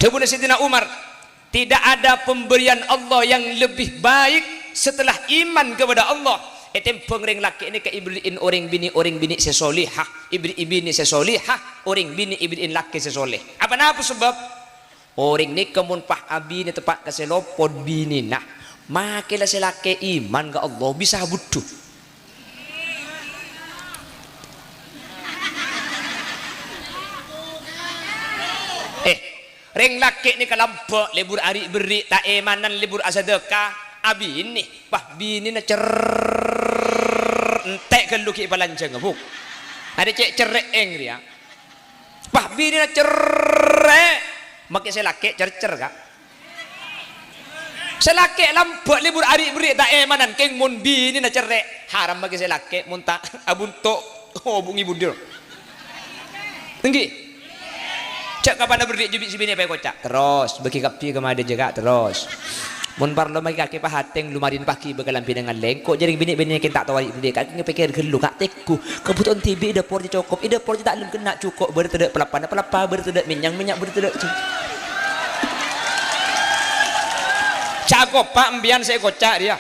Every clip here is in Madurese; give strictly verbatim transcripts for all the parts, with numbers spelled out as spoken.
Dhâbuna Sayyidina Umar, "Tidak ada pemberian Allah yang lebih baik setelah iman kepada Allah, ètèmbhâng rèng lakè' nèka èberri'in orèng binè', orèng binè' sè solehah, èberri'i binè' sè solehah, orèng binè' èberri'in lakè' sè soleh." Apa napa sebab? Orèng nèka mon pas abinè teppa' ka sè lopot binèna, makè la sè lakè' iman ka Allah bisa budhu. Eh, rèng lakè' nèka lambâ', lebur ari' berri', ta' èmanan lebur asadâka, abinè, pas binèna cerr, entè' ghâllu ghi' palanjhângnga, Bu. Arè cè' cerrè'èng rèya. Pas binèna cerrè', makè sè lakè' cercer, Ka'. Sè lakè' lambâ' lebur ari' berri' ta' èmanan, kèng mon binèna cerrè', haram makè sè lakè' mon ta' abunto', hubungè budhi. Èngghi. Jhâ' kapan berri' jhâ' bi' sè binè' èpakoca'. Terros, bâgi kabbhi ka madâ jâ, Ka', terros. Mon parlo makè kakè pahatèng, lumarèn paghi bhâkalan binè' ngallèng. Ko' jhârèng binè'-binè' kèng ta' tao ari' budhi, kakè ngèpèkkèr ghâllu, Ka', tèggu. Kabhutowan dhibi' è dâpor jhâ' cokop, è dâpor jhâ' ta' lem kènna' cokop, bâdâ tadâ' palappana palappa, bâdâ tadâ' mènyang mènya', bâdâ tadâ' jhâ-, cakop, Pa', empèyan sè èkoca' rèya.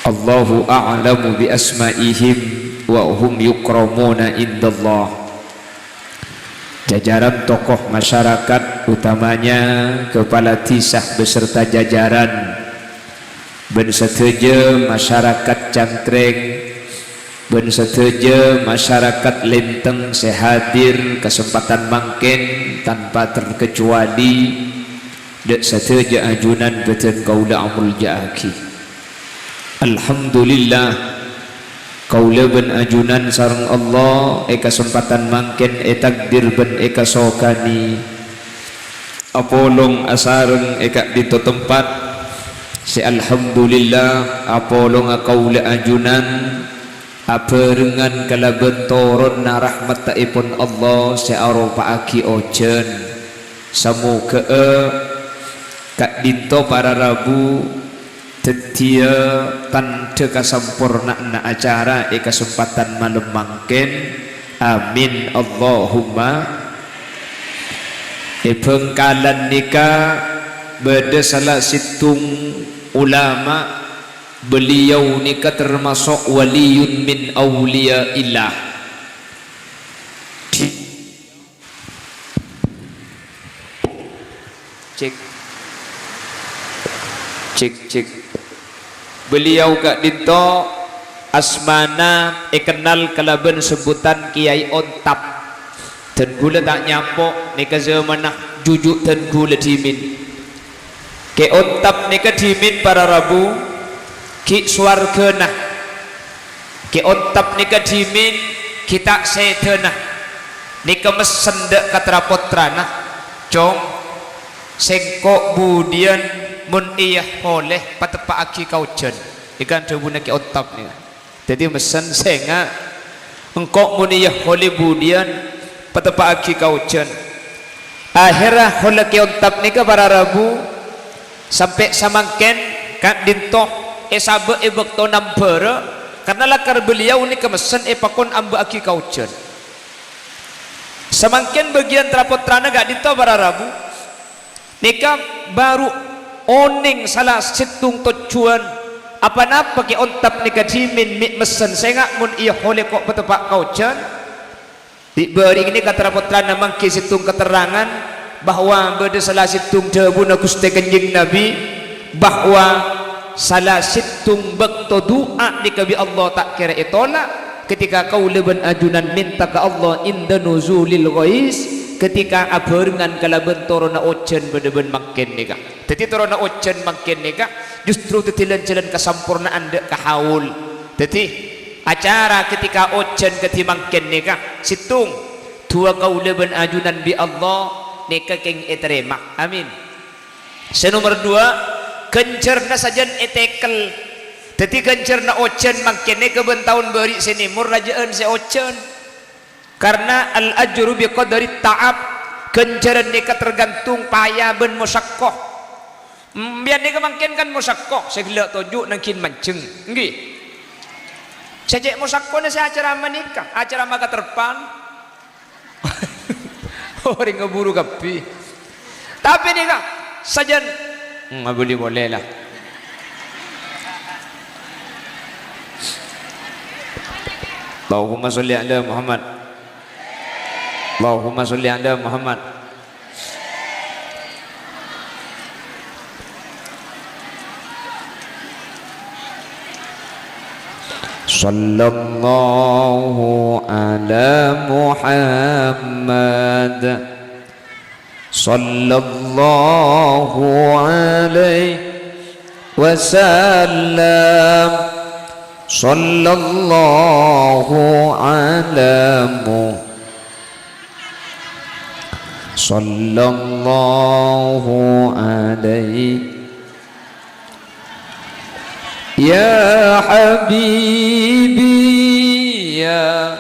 Allahu a'lamu bi asma'ihim wa hum yukramuna indallah. Jajaran tokoh masyarakat, utamanya kepala desa beserta jajaran, bân sadhâjâ masyarakat Cangkreng, bân sadhâjâ masyarakat Lenteng sè hadir kasempadhân mangkèn tanpa terkecuali, dâ' sadhâjâ ajunan bâdân kaulâ amolja'aghi. Alhamdulillah, kaulâ bân ajunan sareng Allah è kasempadhân mangkèn ètakdir bân èkasokanè apolong asareng è ka'dinto tempat sè alhamdulillah apolonga kaulâ ajunan abhârengan kalabân toronna rahmatta'èpon Allah sè aropa'aghi ojhân. Samoghâ'â ka'dinto para rabu dhâddhiyâ tandhâ kasamporna'anna acara è kasempadhân malem mangkèn. Amin, Allahumma. È Bhângkalan nèka bâdâ sala sèttong ulama, beliau nèka termasuk waliyun min auliyaillah. Cek. Cek, cek. Beliau ka'dinto asmana èkennal kalabân sebutan Kiai Ontap. Dân kaulâ ta' nyapo' nèka zamanna juju' dân kaulâ dhimèn. Kè Ontap nèka dhimèn para rabu, ghi' sowarghâna. Kè Ontap nèka dhimèn ghi' ta' sèdhâna. Nèka messen dâ' ka tra-pottrana, "Cong, sèngko' budiyân mon èyaholè pateppa'aghi ka ojhân." Nèka dhâbuna Kè Ontap nèka. Dhâddhi messen, "Sènga', engko' mon èyaholè budiyân, pateppa'aghi ka ojhân." Ahèrra hola Kè Ontap nèka para rabu, sampè' samangkèn ka'dinto èsabâ' è bâkto nambhârâ, karna lakar beliau nèka messen èpakon ambâ'aghi ka ojhân. Samangkèn bâgiyân tra-pottrana ka'dinto para rabu, nèka bhuru onèng sala sèttong tojjhuwân, aponapa Kè Ontap nèka dhimèn mè' messen, "Sènga' mon èyaholè ko' pateppa' ka ojhân." Dhi' bâri' nèka tra-pottrana mangghi sèttong katerrangan bahwa bâdâ sala sèttong dhâbuna Ghustè Kanjeng Nabi, bahwa sala sèttong bâkto du'a nèka bi' Allah ta' kèra ètola', ketika kaulâ bân ajunan mènta ka Allah inda nuzulil ghais, ketika abhârengan kalabân toronna ojhân bâdâ bân mangkèn nèka. Dhâddhi toronna ojhân mangkèn nèka justru dhâddhi lan-jhâlân kasamporna'an dâ' ka haul. Dhâddhi, acara ketika ojhân kadhi mangkèn nèka, sèttong, du'a kaulâ bân ajunan bi' Allah nèka kèng ètarèma. Amin. Sè nomer duwâ', ghânjhârna sajân ètèkel. Dhâddhi ghânjhârna ojhân mangkèn nèka bân taon bâri' sè nèmor rajâ'ân sè ojhân. Karna al-ajru bi qadari ta'ab, ghânjhârân nèka tergantung paya bân mosakkah. Sampèyan nèka mangkèn kan mosakko, sè ghellâ' toju' nangghing manjheng, ènggi? Sè cè' mosakkona sè acara manèka, acara makaterpan. Orèng aburu kabbhi. Tapè nèka, sajân, hmm, abâli polè la. Allahumma sholli ala Muhammad. Allahumma sholli ala Muhammad. Sallallahu ala Muhammad. Sallallahu alaihi wasallam. Sallallahu ala Mu-, sallallahu alaihi. Ya habibi, ya,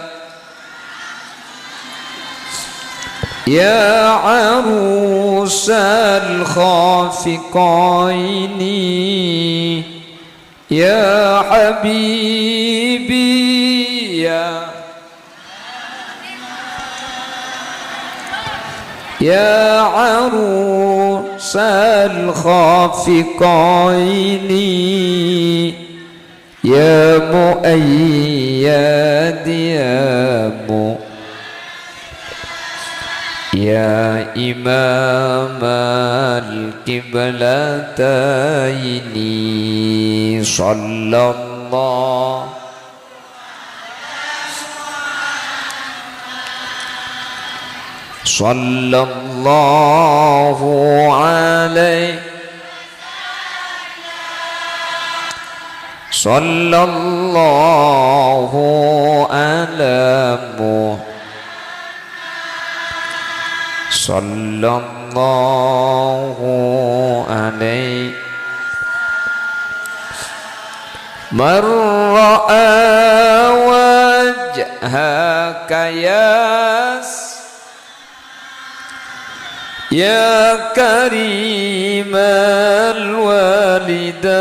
ya arusal khafiqaini. Ya habibi, ya, ya arusal khafiqaini, ya muayyad, ya mu-, ya imamal qiblataini, sallallahu, sallallahu alaihi, sallallahu ala Mu-, sallallahu alaihi. Man ra'a wajhaka yas-, ya karimal walidaini.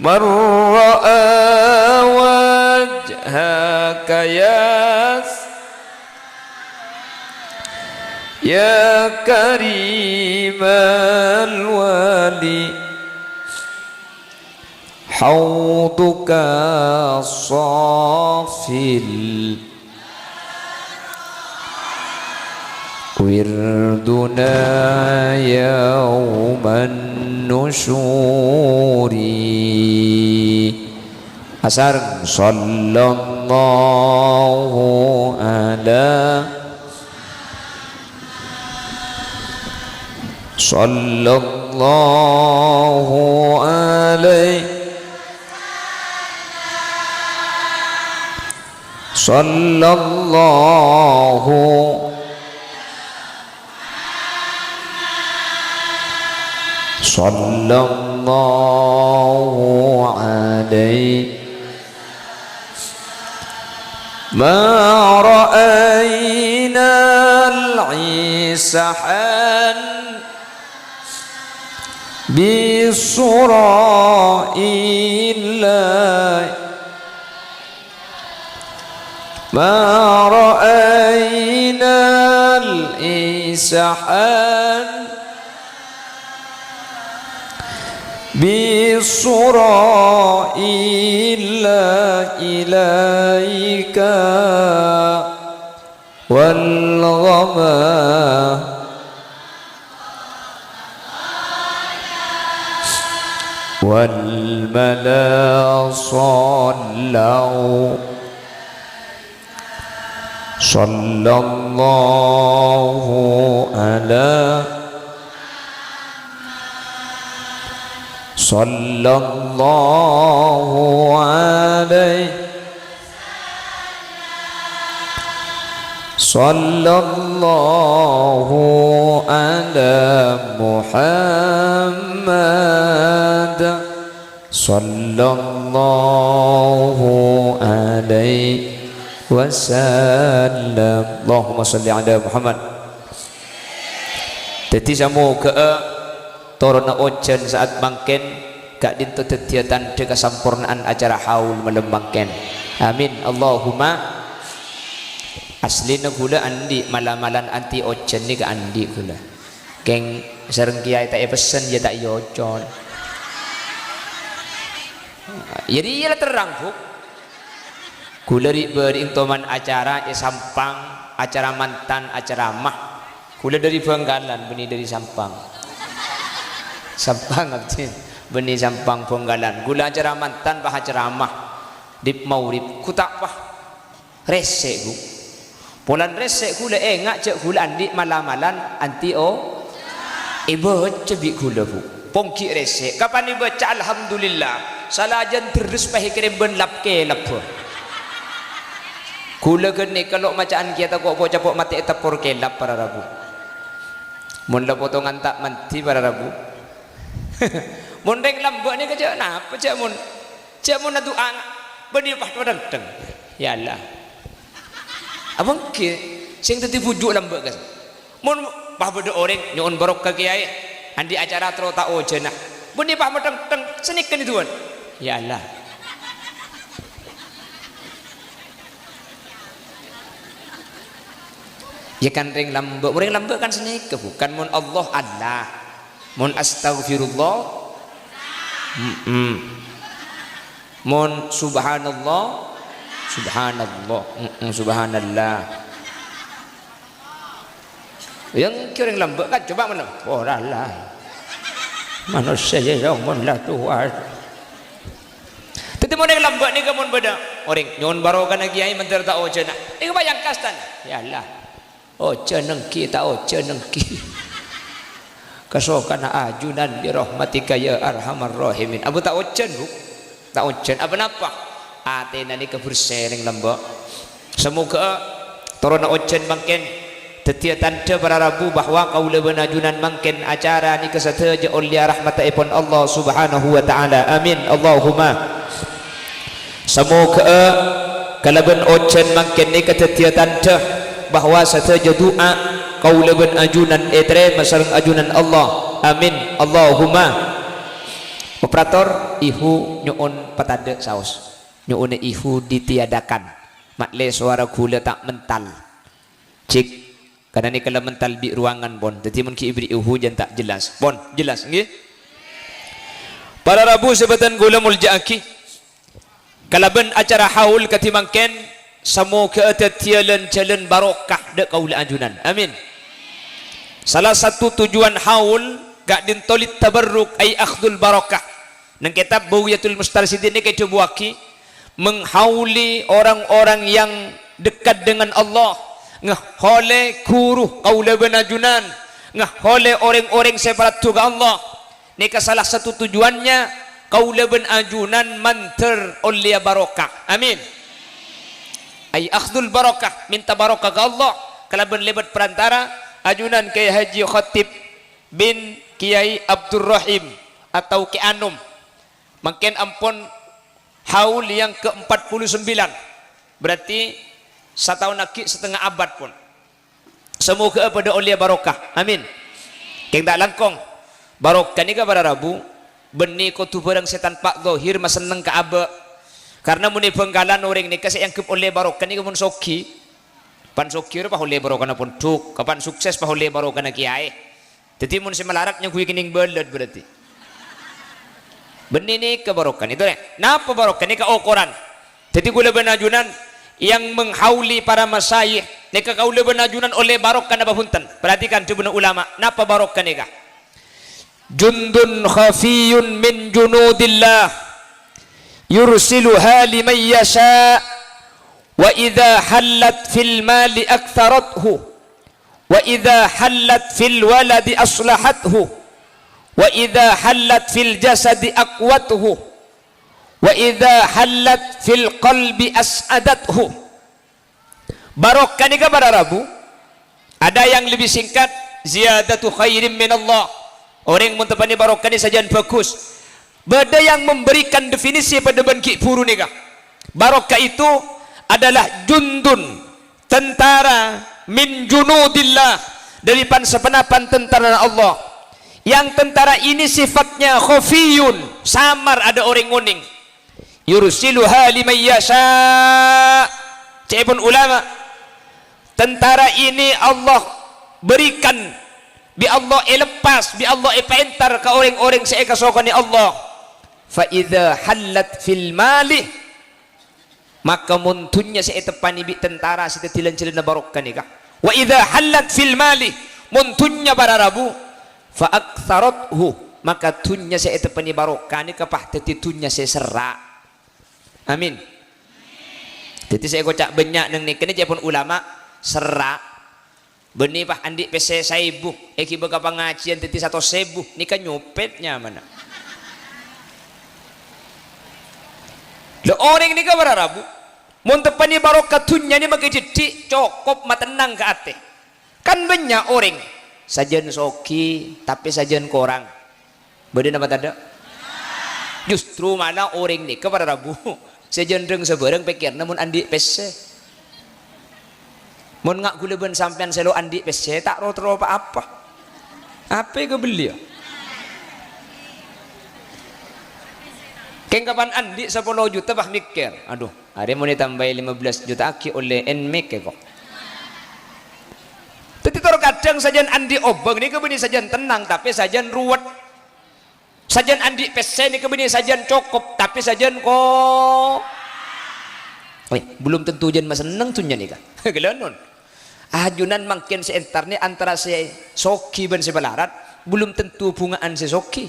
Man ra'a wajhaka yas-, ya karimal wali-, hauduka safil wirduna yauman nusyuri. Asareng, sallallahu ala, sallallahu alaihi, sallallahu, sallallahu alaihi. Ma ra'ainal Isa han bi sura illa, ma ra'ainal Isa han bi sura illa ilaika wal ghama wal mala sallau. Sallallahu ala, sallallahu alaihi, sallallahu ala Muhammad. Sallallahu alaihi wasallam. Allahumma shalli ala Muhammad. Dhâddhi, samoghâ'â toronna ojhân sa'at mangkèn ka'dinto dhâddhiyâ tandhâ kasamporna'an acara haul malem mangkèn. Amin, Allahumma. Aslina ghulâ andi' mala-malan anti ojhân nèka andi' ghulâ. Kèng sareng kèyaè ta' èpessen, yâ ta' èocol. Yâ, rèya la terrang, Bu. Ghulâ ri'-bâri'en toman acara è Sampang, acara mantan, acara mah. Ghulâ dâri Bhângkalan, bânnè dâri Sampang. Sampang abdhi, bânnè Sampang Bhângkalan. Ghulâ acara mantan, pas acara mah. Dip magrib, ghu ta' pas. Rèsè', Bu. Polana rèsè' ghulâ enga' jhâ' ghulâ andi' mala-malan anti o-, èbâca bi' ghulâ, Bu. Pongghi' rèsè', kapan èbâca alhamdulillah, salajân dherres pas èkèrèm bân lap-kèlabbhâ. Ghulâ ghânèka lo' maca'an kèya tako' po-capo' matè èteppor kèlab para rabu. Mon la potongan ta' mandi para rabu. Mon rèng lambâ' nèka jhâ' napa, jhâ' mon, jhâ' mon adu'a, bânnè pas madhengdheng. Ya Allah. Apa ènggi sè dhâddhi bhuju' lambâ' kas? Mon pas bâdâ orèng nyo'on barokah kèyaè, andi' acara terro ta' ojhâna. Bânnè pas madhengdheng, sanèka nèduwân. Ya Allah. Ya kan rèng lambâ', orèng lambâ' kan sanèka, Bu. Kan mon Allah, Allah. Mon astaghfirullah, mm-mm. Mon subhanallah, subhanallah, mm-mm, subhanallah. Yang kèng orèng lambâ' kan coba mana? Ora lah. Manossa ya, ya, mon la towa. Dhâddhi mon orèng lambâ' nèka mon bâdâ orèng nyo'on barokana kèyaè mandhâr ta' ojhâna. Nèka payah kastan. Ya Allah. Ojhân ènggi, ta' ojhân ènggi. Kasokana ajunan bi rahmatika ya arhamar rahimin. Apa ta' ojhân, Bu? Ta' ojhân. Apa napa? Atèna nèka bhersè rèng lambâ'. Samoghâ'â toronna ojhân mangkèn dhâddhiyâ tandhâ para rabu bahwa kaulâ bân ajunan mangkèn acara nèka sadhâjâ ollèya rahmattèpon Allah Subhanahu wa Ta'ala. Amin. Allahumma. Samoghâ'â kalabân ojhân mangkèn nèka dhâddhiyâ tandhâ bahwa sadhâjâ du'a kaulâ bân ajunan ètarèma sareng ajunan Allah. Amin. Allahumma. Operator, ihu nyo'on patadâ' saos. Nyo'ona ihu ditiadakan. Ma'lè sowara ghulâ ta' mental. Cek. Karana nèka la mental bi' ruangan, pon. Dhâddhi, mon ghi' èberri' ihu, jhân ta' jelas. Pon, jelas, ngghi? Para rabu sè bhâdhân kaulâ molja'aghi. Kalabân acara haul kadhi mangkèn, samoghâ'â dhâddhiyâ lan-jhâlân barokah dâ' kaulâ ajunan. Amin. Sala satu tujuan haul ka'dinto lit tabarruk, ay akhdul barakah. Neng kètab Bughyatul Mustarsyidin nèka èdhâbuwaghi, menghauli orang-orang yang dekat dengan Allah, ngaholè ghuru kaulâ bân ajunan, ngaholè orèng-orèng sè paraddhu ka Allah. Nèka salah satu tujuannya kaulâ bân ajunan mandhâr ollèya barokah. Amin. Ay akhdul barakah, minta barokah ka Allah kalabân lèbât perantara ajunan Kyai Haji Khatib bin Kyai Abdurrahim atau Kè Anom. Mangkèn ampon haul yang keempat puluh sembilan. Berarti sataon aghi' satengnga abad pon. Samoghâ'â padâ ollèya barokah. Amin. Kèng ta' langkong. Barokah nèka para rabu, bânnè kodhu bârâng sè tanpa dhâhir masenneng ka abâ'. Karna mon è Bhângkalan orèng nèka sè èangghep ollè barokah nèka mon soghi. Pan soghi rè pas ollè barokana pondhuk, kapan sukses pas ollè barokana kèyaè. Dhâddhi, mon sè malarat nyangghuy kènèng bâlât berarti. Bânnè nèka barokah nèka, torè. Napa barokah nèka? Okoran. Dhâddhi, kaulâ bân ajunan yang menghauli para masyayikh nèka kaulâ bân ajunan ollè barokah napa bhunten? Perhatikan dhâbuna ulama, napa barokah nèka? Jundun khafiyyun min junudillah, yursiluha liman yasha, wa idza hallat fil mali aktsarathu. Wa idza hallat fil waladi aslahathu. Wa idza hallat fil jasadi aqwathu. Wa idza hallat fil qalbi as'adathu. Barokah nèka para rabu, ada yang lebih singkat, ziyadatu khairin minallah. Orèng mon teppa'na barokah nèka sajân bhâghus. Bâdâ yang memberikan definisi padâ bân ghi' bhuru nèka. Barokah itu adalah jundun, tentara, min junudillah, Dâri pan-saponapan tentarana Allah. Yang tentara ini sifatnya khafiyun, samar, ada orèng ngonèng. Yursiluha liman yasha'. Ca'èpon ulama, tentara ini Allah berikan, bi' Allah èlepas, bi' Allah èpaèntar ka orèng-orèng sè èkasokanè Allah. Fa idza hallat fil mali, maka mon dhunnya sè èteppanè bi' tentara sè dhâddhi lan-jhâlânna barokah nèka. Wa idza hallat fil mali, mon dhunnya para rabu, fa aktsarathu, maka dhunnya sè èteppanè barokah nèka pas dhâddhi dhunnya sè serra'. Amin. Dhâddhi sè èkoca' bânnya' neng nèka nè ca'èpon ulama serra'. Bânnè pas andi' pèssè saèbu, èghibâ ka pangajiân dhâddhi satos èbu, nèka nyopèt nyamana. Lho, orèng nèka para rabu, mon teppanè barokah dhunnya nè makè dhiddhi', cokop matennang ka atè. Kan bânnya' orèng sajân soghi, tapè sajân korang. Bâdâ napa tadâ'? Justru mala orèng nèka para rabu, sajân rèng-sabârâng pèkkèranna mon andi' pèssè. Mon nga' ghulâ bân sampèyan sè lo' andi' pèssè, ta' ro-terro pa-apa. Apa èkabelli, ya? Kèng kapan andi' sapolo juta, pas mèkkèr, "Adhu, arè mon ètambâi lèma bellâs juta aghi' ollè Nmax, kok." Dhâddhi, tor kadhâng sajân andi' obâng nèka bânnè sajân tennang, tapè sajân ruwet. Sajân andi' pèssè nèka bânnè sajân cokop, tapè sajân ko-, Wè, belum tentu jân masenneng dhunnya nèka. Ghellâ' non. Ajunan mangkèn sè èntar nè antara sè soghi bân sè malarat, belum tentu bhunga'an sè soghi.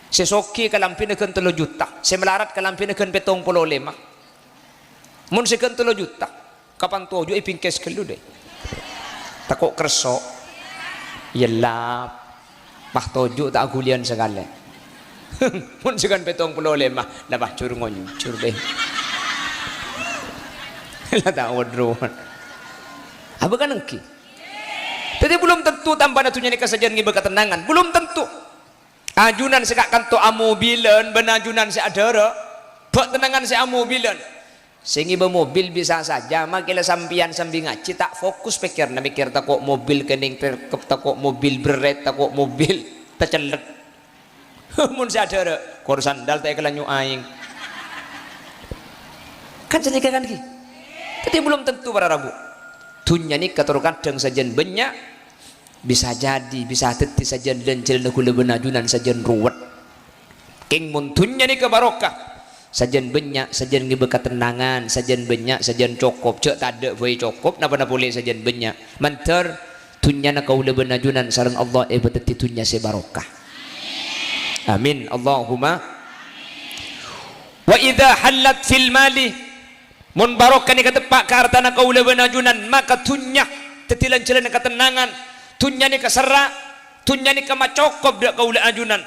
Sè soghi kalambhina ghân tello juta, sè malarat kalambhina ghân pèttong polo lèma. Mon sè ghân tello juta, kapan toju' èbingkès ghâllu, dâi. Tako' kerso'. Yella. Pas toju' ta' aghuliyân sakalè. Mon sè ghân pèttong polo lèma, la pas jur-ngonjur, dâi. La ta' odruwân. Apa kan ènggi? Dhâddhi, belum tentu tambâna dhunnya nèka sajân ngibâ katennangan. Belum tentu. Ajunan sè ka-, kanto amobilan bân ajunan sè adhârâ, bâ' tennangan sè amobilan. Sè ngibâ mobil bisa saja, makè la sampèyan sambi ngajhi ta' fokus pèkkèranna, mèkkèr tako' mobil kènèng terkep, tako' mobil berret, tako' mobil tacellek. Mon sè adhârâ, kor sandal ta' èkalanyo aèng. Kan sanèka kan, ghi? Dhâddhi belum tentu para rabu. Dhunnya nèka tor kadhâng sajân bânnya', bisa jadi, bisa dhâddhi sajân lan-jhâlânna ghulâ bân ajunan sajân ruwet. Kèng mon dhunnya nèka barokah, sajân bânnya', sajân ngibâ katennangan, sajân bânnya', sajân cokop, jhâ' tadâ' bhâi cokop, napa-napa polè sajân bânnya'. Mandhâr dhunnyana kaulâ bân ajunan sareng Allah èpadhâddhi dhunnya sè barokah. Amin. Allahumma. Wa idza hallat fil mali, mon barokah nèka teppa' ka artana kaulâ bân ajunan, maka dhunnya dhâddhi lan-jhâlânna katennangan, dhunnya nèka serra', dhunnya nèka macokop dâ' kaulâ ajunan.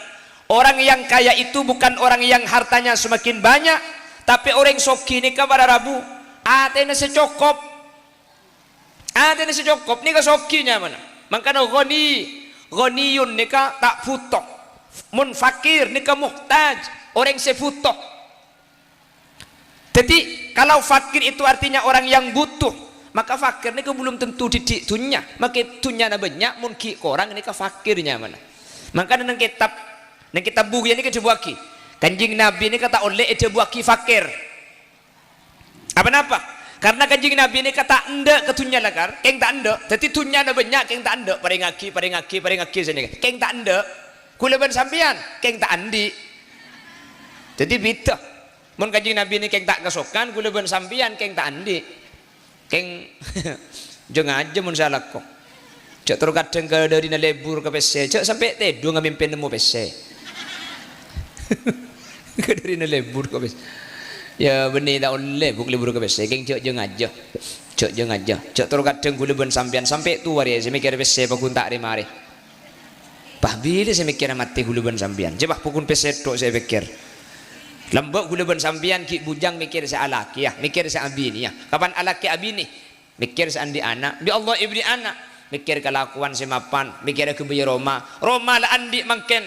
Orang yang kaya itu bukan orang yang hartanya semakin banyak, tapè orèng soghi nèka para rabu, atèna sè cokop. Atèna sè cokop nèka soghi nyamana. Mangkana ghani, ghaniyun nèka ta' bhuto. Mon fakir nèka muhtaj, orèng sè bhuto. Dhâddhi, kalau fakir itu artinya orang yang butuh, maka fakir nèka belum tentu dhiddhi' dhunnya. Makè dhunnyana bânnya', mon ghi' korang nèka fakir nyamana. Mangkana neng kètab, neng kètab Bughya nèka èdhâbuwâghi, Kanjeng Nabi nèka ta' ollè èdhâbuwâghi fakir. Apa napa? Karna Kanjeng Nabi nèka ta' endâ' ka dhunnya lakar, kèng ta' endâ'. Dhâddhi dhunnyana bânnya', kèng ta' endâ'. Parèngaghi, parèngaghi, parèngaghi sanèka. Kèng ta' endâ'. Ghulâ bân sampèyan, kèng ta' andi'. Dhâddhi bhidhâ. Mon Kanjeng Nabi nèka kèng ta' kasokan, ghulâ bân sampèyan kèng ta' andi'. Kèng jhâ' ngajhâ mon sè alako. Jhâ' terro kadhâng ka dârina lebur ka pèssè, jhâ' sampè' tèdung amèmpè nemmo pèssè. Ka dârina lebur ka pèssè. Ya, bânnè ta' ollè, Bu', lebur ka pèssè. Kèng jhâ', jhâ' ngajhâ. Jhâ', jhâ' ngajhâ. Jhâ' terro kadhâng ghulâ bân sampèyan sampè' towa rèya sè mèkkèrè pèssè paggun ta' rè-marè. Pas bilâ sè mèkkèrè matè ghulâ bân sampèyan? Jhâ' pas pokon pèssè tok sè èpèkkèr. Lambâ' ghulâ bân sampèyan ghi' bujâng mèkkèrè sè alakè, ya, mèkkèrè sè abinè, ya. Kapan alakè abinè? Mèkkèrè sè andi' ana'. Bi' Allah èbèrri' ana'. Mèkkèrè kalakowan sè mapan, mèkkèrè ghâbâyâ roma. Roma la andi' mangkèn.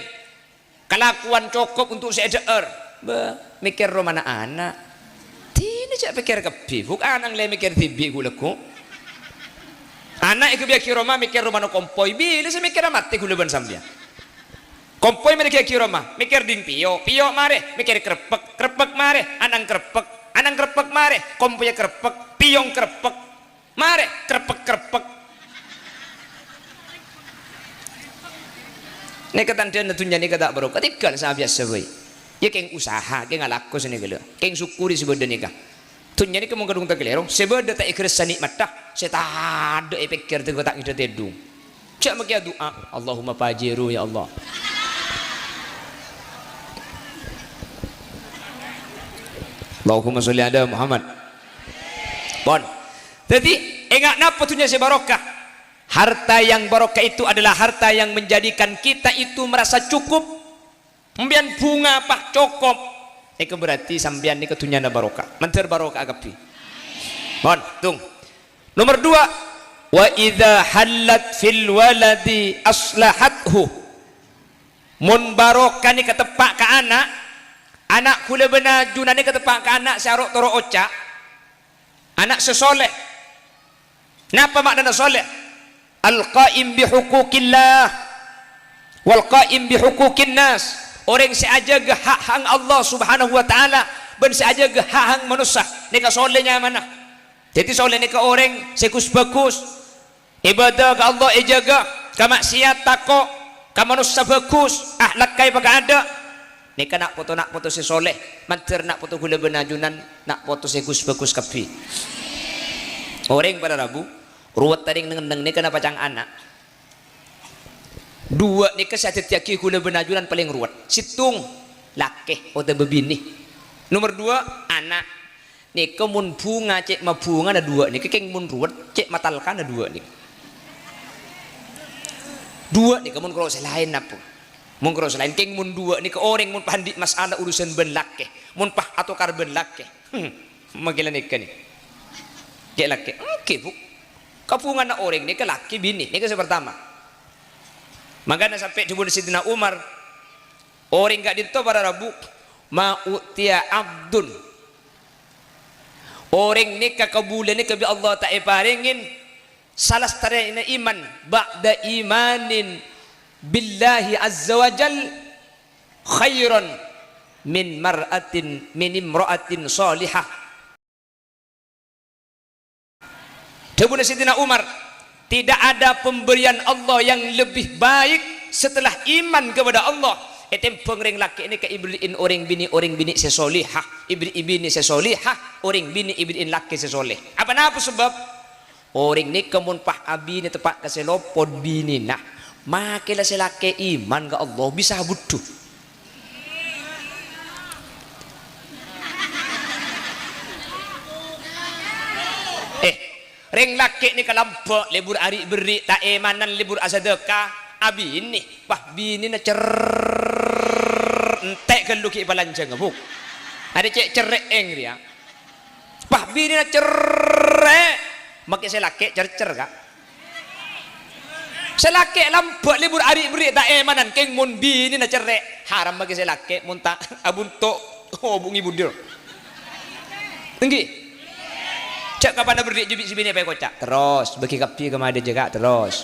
Kalakowan cokop untuk sè èdhâ'âr. Bâ, mèkkèrè romana ana'. Dinah jhâ' pèkkèr kabbhi, Bu', ana' lè mèkkèrè dhibi' ghu-, lagghu'. Ana' èghâbâyyâghi roma, mèkkèr romana kompoy. Bilâ sè mèkkèra matè ghulâ bân sampèyan? Kompoy marè èghâbâyyâghi roma, mèkkèr ding pèyo'. Pèyo' marè, mèkkèr kreppek. Kreppek marè, ana'na kreppek. Ana'na kreppek marè, kompoyya kreppek. Pèyo' kreppek. Marè, kreppek-kreppek. Nèka tandhâna dhunnya nèka ta' barokah. Tèghâl sabiyasa bhâi. Yâ kèng usaha, kèng alako sanèka lho. Kèng sokkorè sè bâdâ nèka. Dhunnya nèka mon kadhung takalèro, sè bâdâ ta' èghâressa nè'matta, sè tadâ' èpèkkèr tèghâ ta' ngèdhâ tèdung. Jhâ' makè adu'a, "Allahumma pajiru, ya Allah." Allahumma sholli ala Muhammad. Pon. Dhâddhi, enga' napa dhunnya sè barokah? Harta yang barokah itu adalah harta yang menjadikan kita itu merasa cukup. Sampèyan bhunga, pas cokop. Nèka berarti sampèyan nèka dhunnyana barokah. Mandhâr barokah kabbhi. Pon, tung. Nomor dua, "Wa idza hallat fil waladi aslahathu." Mon barokah nèka teppa' ka ana', ana' ghulâ bân ajunan nèka teppa' ka ana' sè aro'-toro' oca', ana' sè soleh. Napa ma'nana soleh? Al-qaim bi huquqillah wal qaim bi huquqin nas. Orèng sè ajâgâ hak-hak Allah Subhanahu wa Ta'ala bân sè ajâgâ hak-hak manossa, nèka soleh nyamana. Dhâddhi, soleh nèka orèng sè ghus-bhâghus. Ibâdâ ka Allah èjâgâ, ka ma'siyat tako', ka manossa bhâghus, akhlakka èpakaadâ'. Nèka na' poto-na' poto sè soleh, mandhâr na' poto ghulâ bân ajunan, na' poto sè ghus-bhâghus kabbhi. Orèng para rabu, ruwet orèng neng-enneng nèka napa ca'na ana'. Duwâ' nèka sè adhâddhiyâghi ghulâ bân ajunan palèng ruwet. Sèttong, lakè otabâ binè. Nomor duwâ', ana'. Nèka mon bhunga cè' mabhungana duwâ' nèka, kèng mon ruwet cè' matalkana duwâ' nèka. Duwâ' nèka mon karo sè laèn napa? Mon karo sè laèn, kèng mon duwâ' nèka orèng mon pas andi' masalah urusan bân lakè, mon pas atokar bân lakè. Hmm, makè la nèka nè. Cè' lakè, engghi, Bu. Kabhungana orèng nèka lakè binè, nèka sè partama. Mangkana sampè' dhâbuna Sayyidina Umar, orèng ka'dinto para rabu, "Ma u'tiya abdun." Orèng nèka kabulâ nèka bi' Allah ta' èparèngè salastarèna iman ba'da imanin billahi azza wa jal khairan min mar'atin, min imra'atin shalihah. Dhâbuna Sayyidina Umar, "Tidak ada pemberian Allah yang lebih baik setelah iman kepada Allah." Ètèmbhâng rèng lakè' nèka èberri'in orèng binè', orèng binè' sè sholihah, èberri'i binè sè sholihah, orèng binè' èberri'in lakè sè sholeh. Apa napa sabâb? Orèng nèka mon pas abinè teppa' ka sè lopot binèna, makè la sè lakè' iman ka Allah bisa budhu. Eh, rèng lakè' nèka lambâ' lebur ari' berri' ta' èmanan lebur asadâka, abinè, wah, binèna cer-, entè' ghâllu ghi' èpalanjhânga, Bu. Arè cè' cerrè'èng rèya. Wah, binèna cerrè', makè sè lakè' cercer, Ka'. Sè lakè' lambâ' lebur ari' berri' ta' èmanan, kèng mon binèna cerrè', haram makè sè lakè' mon ta' abhunto', oh, bungi budil. Engghi. Jhâ' kapanna berri' jhâ' bi' sè binè' èpaèkoca'. Terros, bâgi kabbhi ka madhâ jhâ', Ka', terros.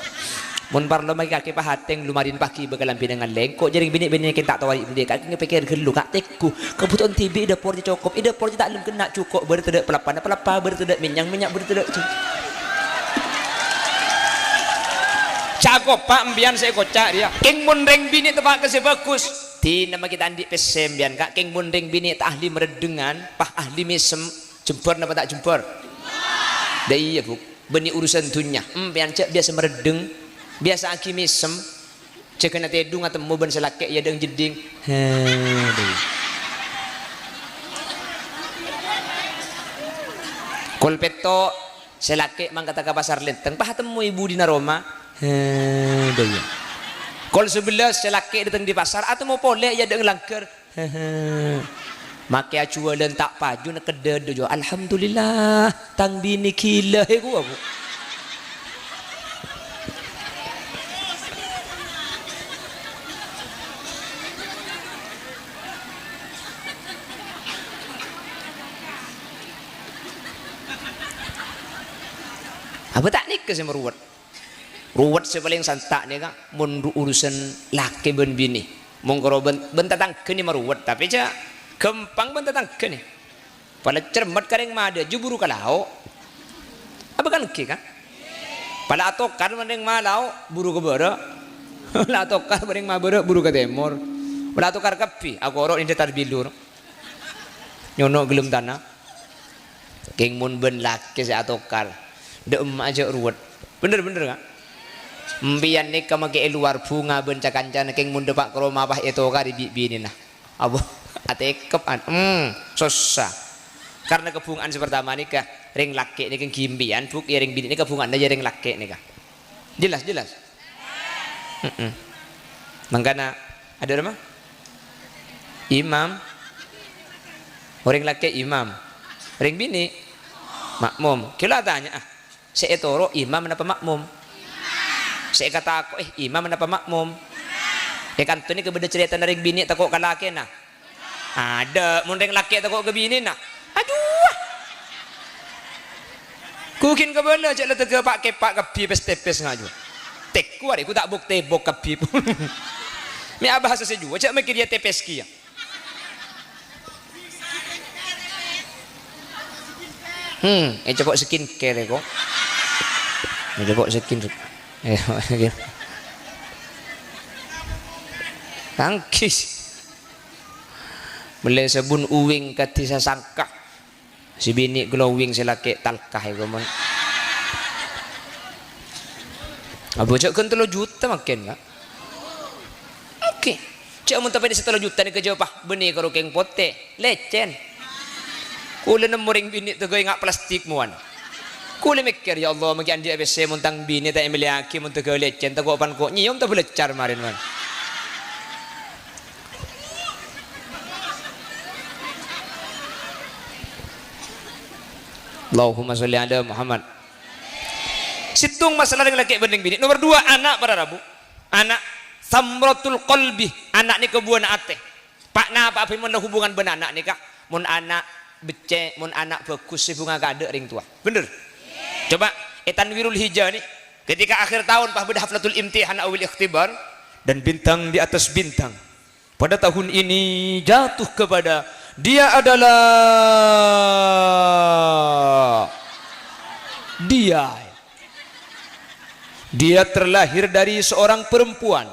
Mon parlo makè kakè pahatèng, lumarèn paghi bâkal ambina ngallèng. Ko' jhâreng binè'-binè' kèng ta' tao ari' berri', Ka', kèng èpèkkèr ghâllu, Ka', tèggu. Kabhutowan dhibi' è dâpor jhâ' cokop. È dâpor jhâ' ta' lem kenna' jhuko', bârâ tadâ' palapana palapa, bârâ tadâ' mènyang mènya', bârâ tadâ' jhu-, cakop, Pa', empèyan sè èkoca' rèya. Kèng mon rèng binè' teppa' ka sè bhâghus. Dinah makè ta' andi' pèssè empèyan, Ka', kèng mon rèng binè' ta' ahli marèddhângan, pas ahli mèsem, jembhâr napa ta' jembhâr? Dâ' iyâ, Bu. Bânnè urusan dhunnya. Empèyan jhâ' biyasa marèddhâng, biyasa'aghi mèsem. Jhâghâna tèdung atemmo bân sè lakè' è adâ'na jeddhing. Hèdung. Kol pètto', sè lakè' mangkata ka Pasar Lenteng, pas atemmo è budina roma. Hèdung. Kol sabellâs, sè lakè' dâteng dâri pasar, atemmo polè è adâ'na langghâr. Makè ajhuwâlân ta' paju nèkkedda dâjâ. Alhamdulillah, tang binè ghilâ, he, kowa, Bu. Apa ta' nèka sè maruwet? Ruwet sè palèng santa' nèka mon ru-, urusan lakè bân binè. Mon karo bân, bân tatangghâ nè maruwet, tapè jhâ' ghâmpang bân tatangghâ nè. Pala cermet ka rèng madâjâ buru ka lao'. Apa kan ènggi, kan? Pala atokar bân rèng malao' buru ka bârâ'. Pala atokar bân rèng mabârâ' buru ka tèmor. Pala atokar kabbhi, akoro' è dâtar bilur. Nyono' ghellem tana. Kèng mon bân lakè sè atokar, dâ' emma'a jhâ' ruwet. Bhender, bhender, Ka'? Empèyan nèka makè è lowar bhunga bân ca-kancana, kèng mon dâpa' ka roma pas ètokarè bi' binèna. Apa? Atekep, an-, hmm, sossa. Karena kabhunga'an sè partama nèka, rèng lakè' nèka ghi empèyan, Bu', ya rèng binè' nèka bhunga'anna ya rèng lakè' nèka. Jelas, jelas? Heeh. Mangkana, adâ' roma? Imam. Orèng lakè' imam. Orèng binè' makmum. Kèla atanya, ah, sè ètoro' imam napa makmum? Sè èkatako'è imam napa makmum? È kanto nèka bâdâ carètana rèng binè' tako' ka lakèna. Adâ', mon rèng lakè' tako' ka binèna. Aduh. Ghu ghi' kabâlâ jhâ' la tèghâ pa'-kèpa' kabbhi pès-tèpès ngaju. Tèko arè ghu ta' bok-tèbok kabbhi. Mè' abhâsa sè juwâ, jhâ' mèkkèr ya tèpès kèya. Hmm, ècokok skincare, ko'. Ècokok skincare. Eh, tangkis. Mellè sabbhun uwing kadhi sasangka. Sè binè' glowing, sè lakè' talka, è, komon. Abhâjâ ghân tello juta mangkèn, Ka'. Oke. Jhâ' mon tapè' sè tello juta nèka jhâpa, bânnè karo kèng potè, lècèn. Kulâ nemmo rèng binè' tèghâ enga' plastik mowan. Kulâ mèkkèr, "Ya Allah, maghi andi'â pèssè mon tang binè ta' èmellèyaghi mon tèghâ lècèn, tako' pan ko' nyèyom ta' bâlâccar marèn, man." Allahumma sholli ala Muhammad. Sèttong masalah rèng lakè' bân rèng binè'. Nomor dua, ana', para rabu. Ana', samratul qalbi. Ana' nèka buwâna atè. Pa'-napa' bhâi mon la hubungan bân ana' nèka? Mon ana' beccè', mon ana' bhâghus, sè bhunga kaadâ' rèng towa. Bhender? Coba, è Tanwirul Hijani, ketika akhir tahun pas bâdâ haflatul imtihan awil ikhtibar, dan bintang di atas bintang pada tahun ini jatuh kepada dia adalah dia. Dia terlahir dari seorang perempuan.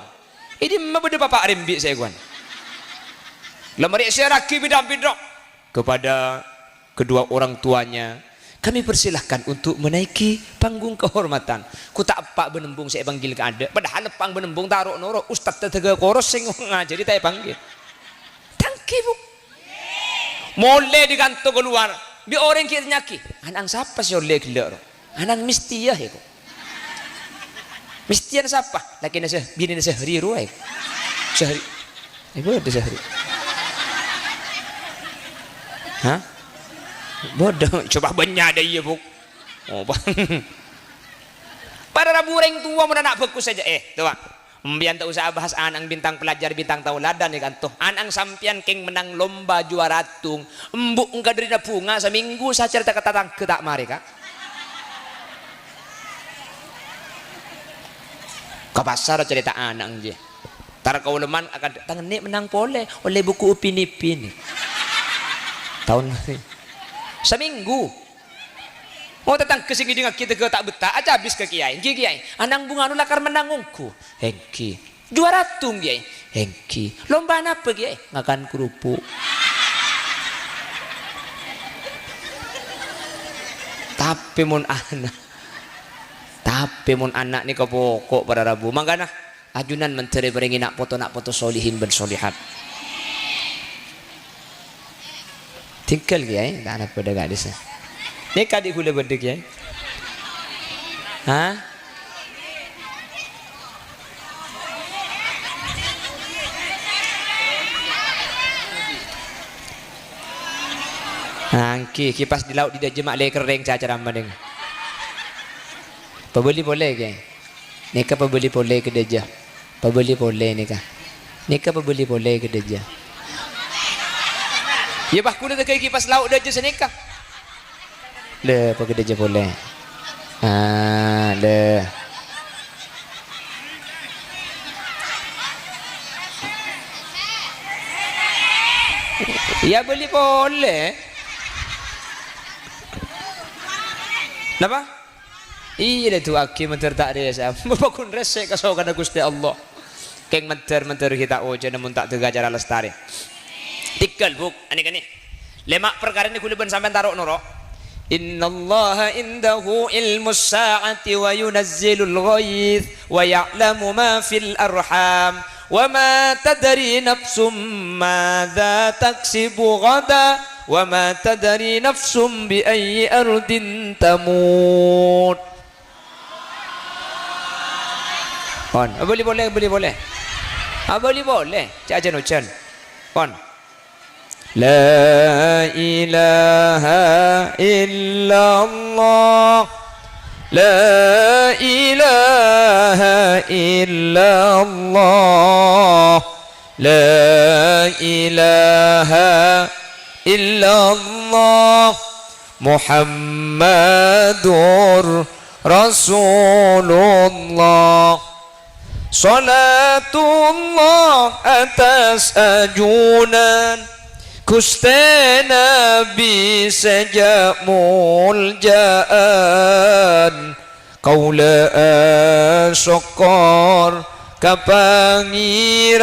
È dimma bâdâ papa' rembi' sè èkowan? La marè èsèrraghi bidhâ-bidhâ. Kepada kedua orang tuanya, kami persilahkan untuk menaiki panggung kehormatan. Ku ta' eppa' bân embung sè èpanggil kaadâ', padahal eppa' bân embung ta' ro'-noro', ustad tadâgâ koros sè ngajhâri ta' èpanggil. Tangkè, Bu. Molè dâri kanto kalowar, bi' orèng ghi' ètanya'aghi, "Ana'na sapa sè ollè ghellâ' ro?" Ana'na Mistia, èko. Mistiana sapa? Lakèna Sah-, binèna Sahri rowa, èko. Sahri. Eh, bâdâ Sahri. Hah? Bâdâ. Coba bânnya' dâ' iyâ, Bu'. Oh, pa-, para rabu orèng towa mon ana' bhâghus saja. Eh, towa. Empèyan ta' osa abahas ana'na bintang pelajar, bintang tauladan, è kanto. Ana'na sampèyan kèng mennang lomba juara attung. Embu' engghâ dâri nabunga samènggu sacarèta ka tatangghâ ta' marè, Ka'. Ka pasar carèta ana'na, jiyâ. Tar kaulâ man akan, "Tang enni' mennang polè, ollè buku Upin Ipin." Taon samènggu. Oh, tatangghâ sè ngèdingngaghi tèghâ ta' bettah, acabis ka kèyaè. "Ènggi, kèyaè, ana'na bungano lakar mennang ongghu." "Ènggi." "Juara attung, kèyaè?" "Ènggi." "Lomba napa, kèyaè?" "Ngakan kerupuk." Tapè mon ana', tapè mon ana' nèka poko' para rabu. Mangkana, ajunan mandhâr èparèngè na' poto-na' poto solihin bân solihat. Tinggal, Kèyaè, ta' napa dâ' ka'dissa'. Nèka dhi' ghulâ bâdâ, Kèyaè. Hah? Nah, ènggi, ènggi pas dhi' lao' dhi' dâjâ ma' lè kerrèng ca-, caramana. Pabâli polè, Kèyaè. Nèka pabâli polè ka dâjâ. Pabâli polè nèka. Nèka pabâli polè ka dâjâ. Yâ, pas ghulâ tèghâ ènggi pas lao' dâjâ sanèka. Lè, pa ka dâjâ polè. Ah, lè. Iyâ, bâli polè. Napa? Iyâ, la du'aaghi mandhâr ta' rèsa. Bâ ghun rèsè' kasokanna Ghustè Allah. Kèng mandhâr-mandhâr ghi' ta' ojhâna mon ta' dhâgghâ cara lastarè. Tèghâl, Bu', anè-kanè. Lèma' parkara nèka ghulâ bân sampèyan taro' noro'. "Innallaha indahu ilmus sa'ati wa yunazzilul ghaits wa ya'lamu ma fil arham, wa ma tadri nafsum madza taksibu ghada, wa ma tadri nafsum bi ayyi ardin tamut." Pon, abâli polè, abâli polè. Abâli polè, ca'na ojhân. Pon. La ilaha illallah. La ilaha illallah. La ilaha illallah. Muhammadur Rasulullah. Shalatullah atas ajunan Ghustè Nabbhi sè jhâ' molja'an. Kaulâ asokkor ka Pangèran,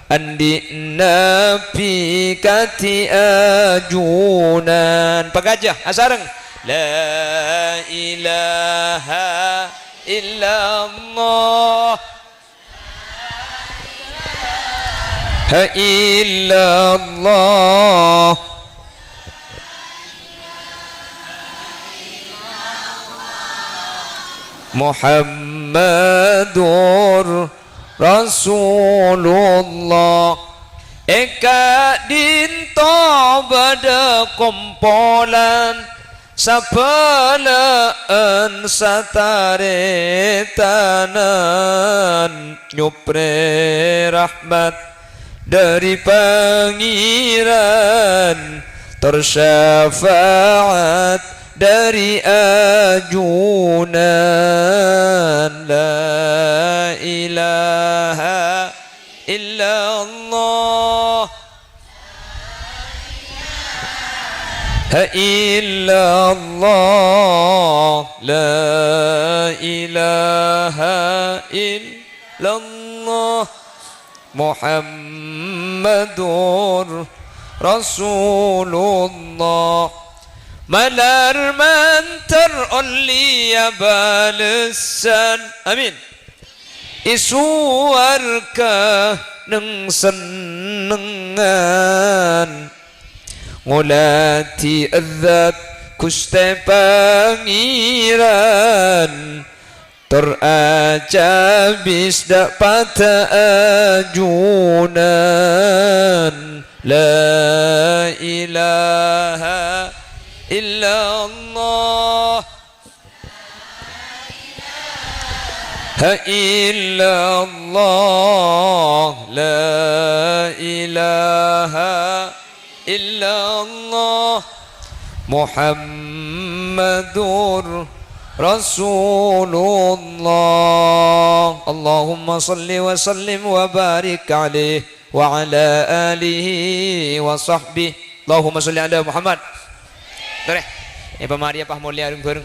anḍi' Nabbhi kadhi ajunan. Pagâjâ asareng. La ilaha illallah. Ha illallah. Muhammadur Rasulullah. È ka'ḍinto bâḍâ kompolan sabâlâ'ân sataretanan, nyoprè rahmat ḍâri Pangèran, tor syafaat ḍâri ajunan. La ilaha illallah. Ha illallah, la ilaha illallah, Muhammadur Rasulullah. Malar mandhâr ollèya bâlessan. Amin. È sowarghâ neng-sennengngan, ngolatè zat Ghustè Pangèran, tor acabis ḍâ' paḍâ ajunan. La ilaha illallah. Ha illallah, la ilaha illallah, Muhammadur Rasulullah. Allahumma shalli wa sallim wa barik alaihi wa ala alihi wa sahbihi. Allahumma shalli ala Muhammad. Torè. È pamarèya pas molèya rèng-bhâreng.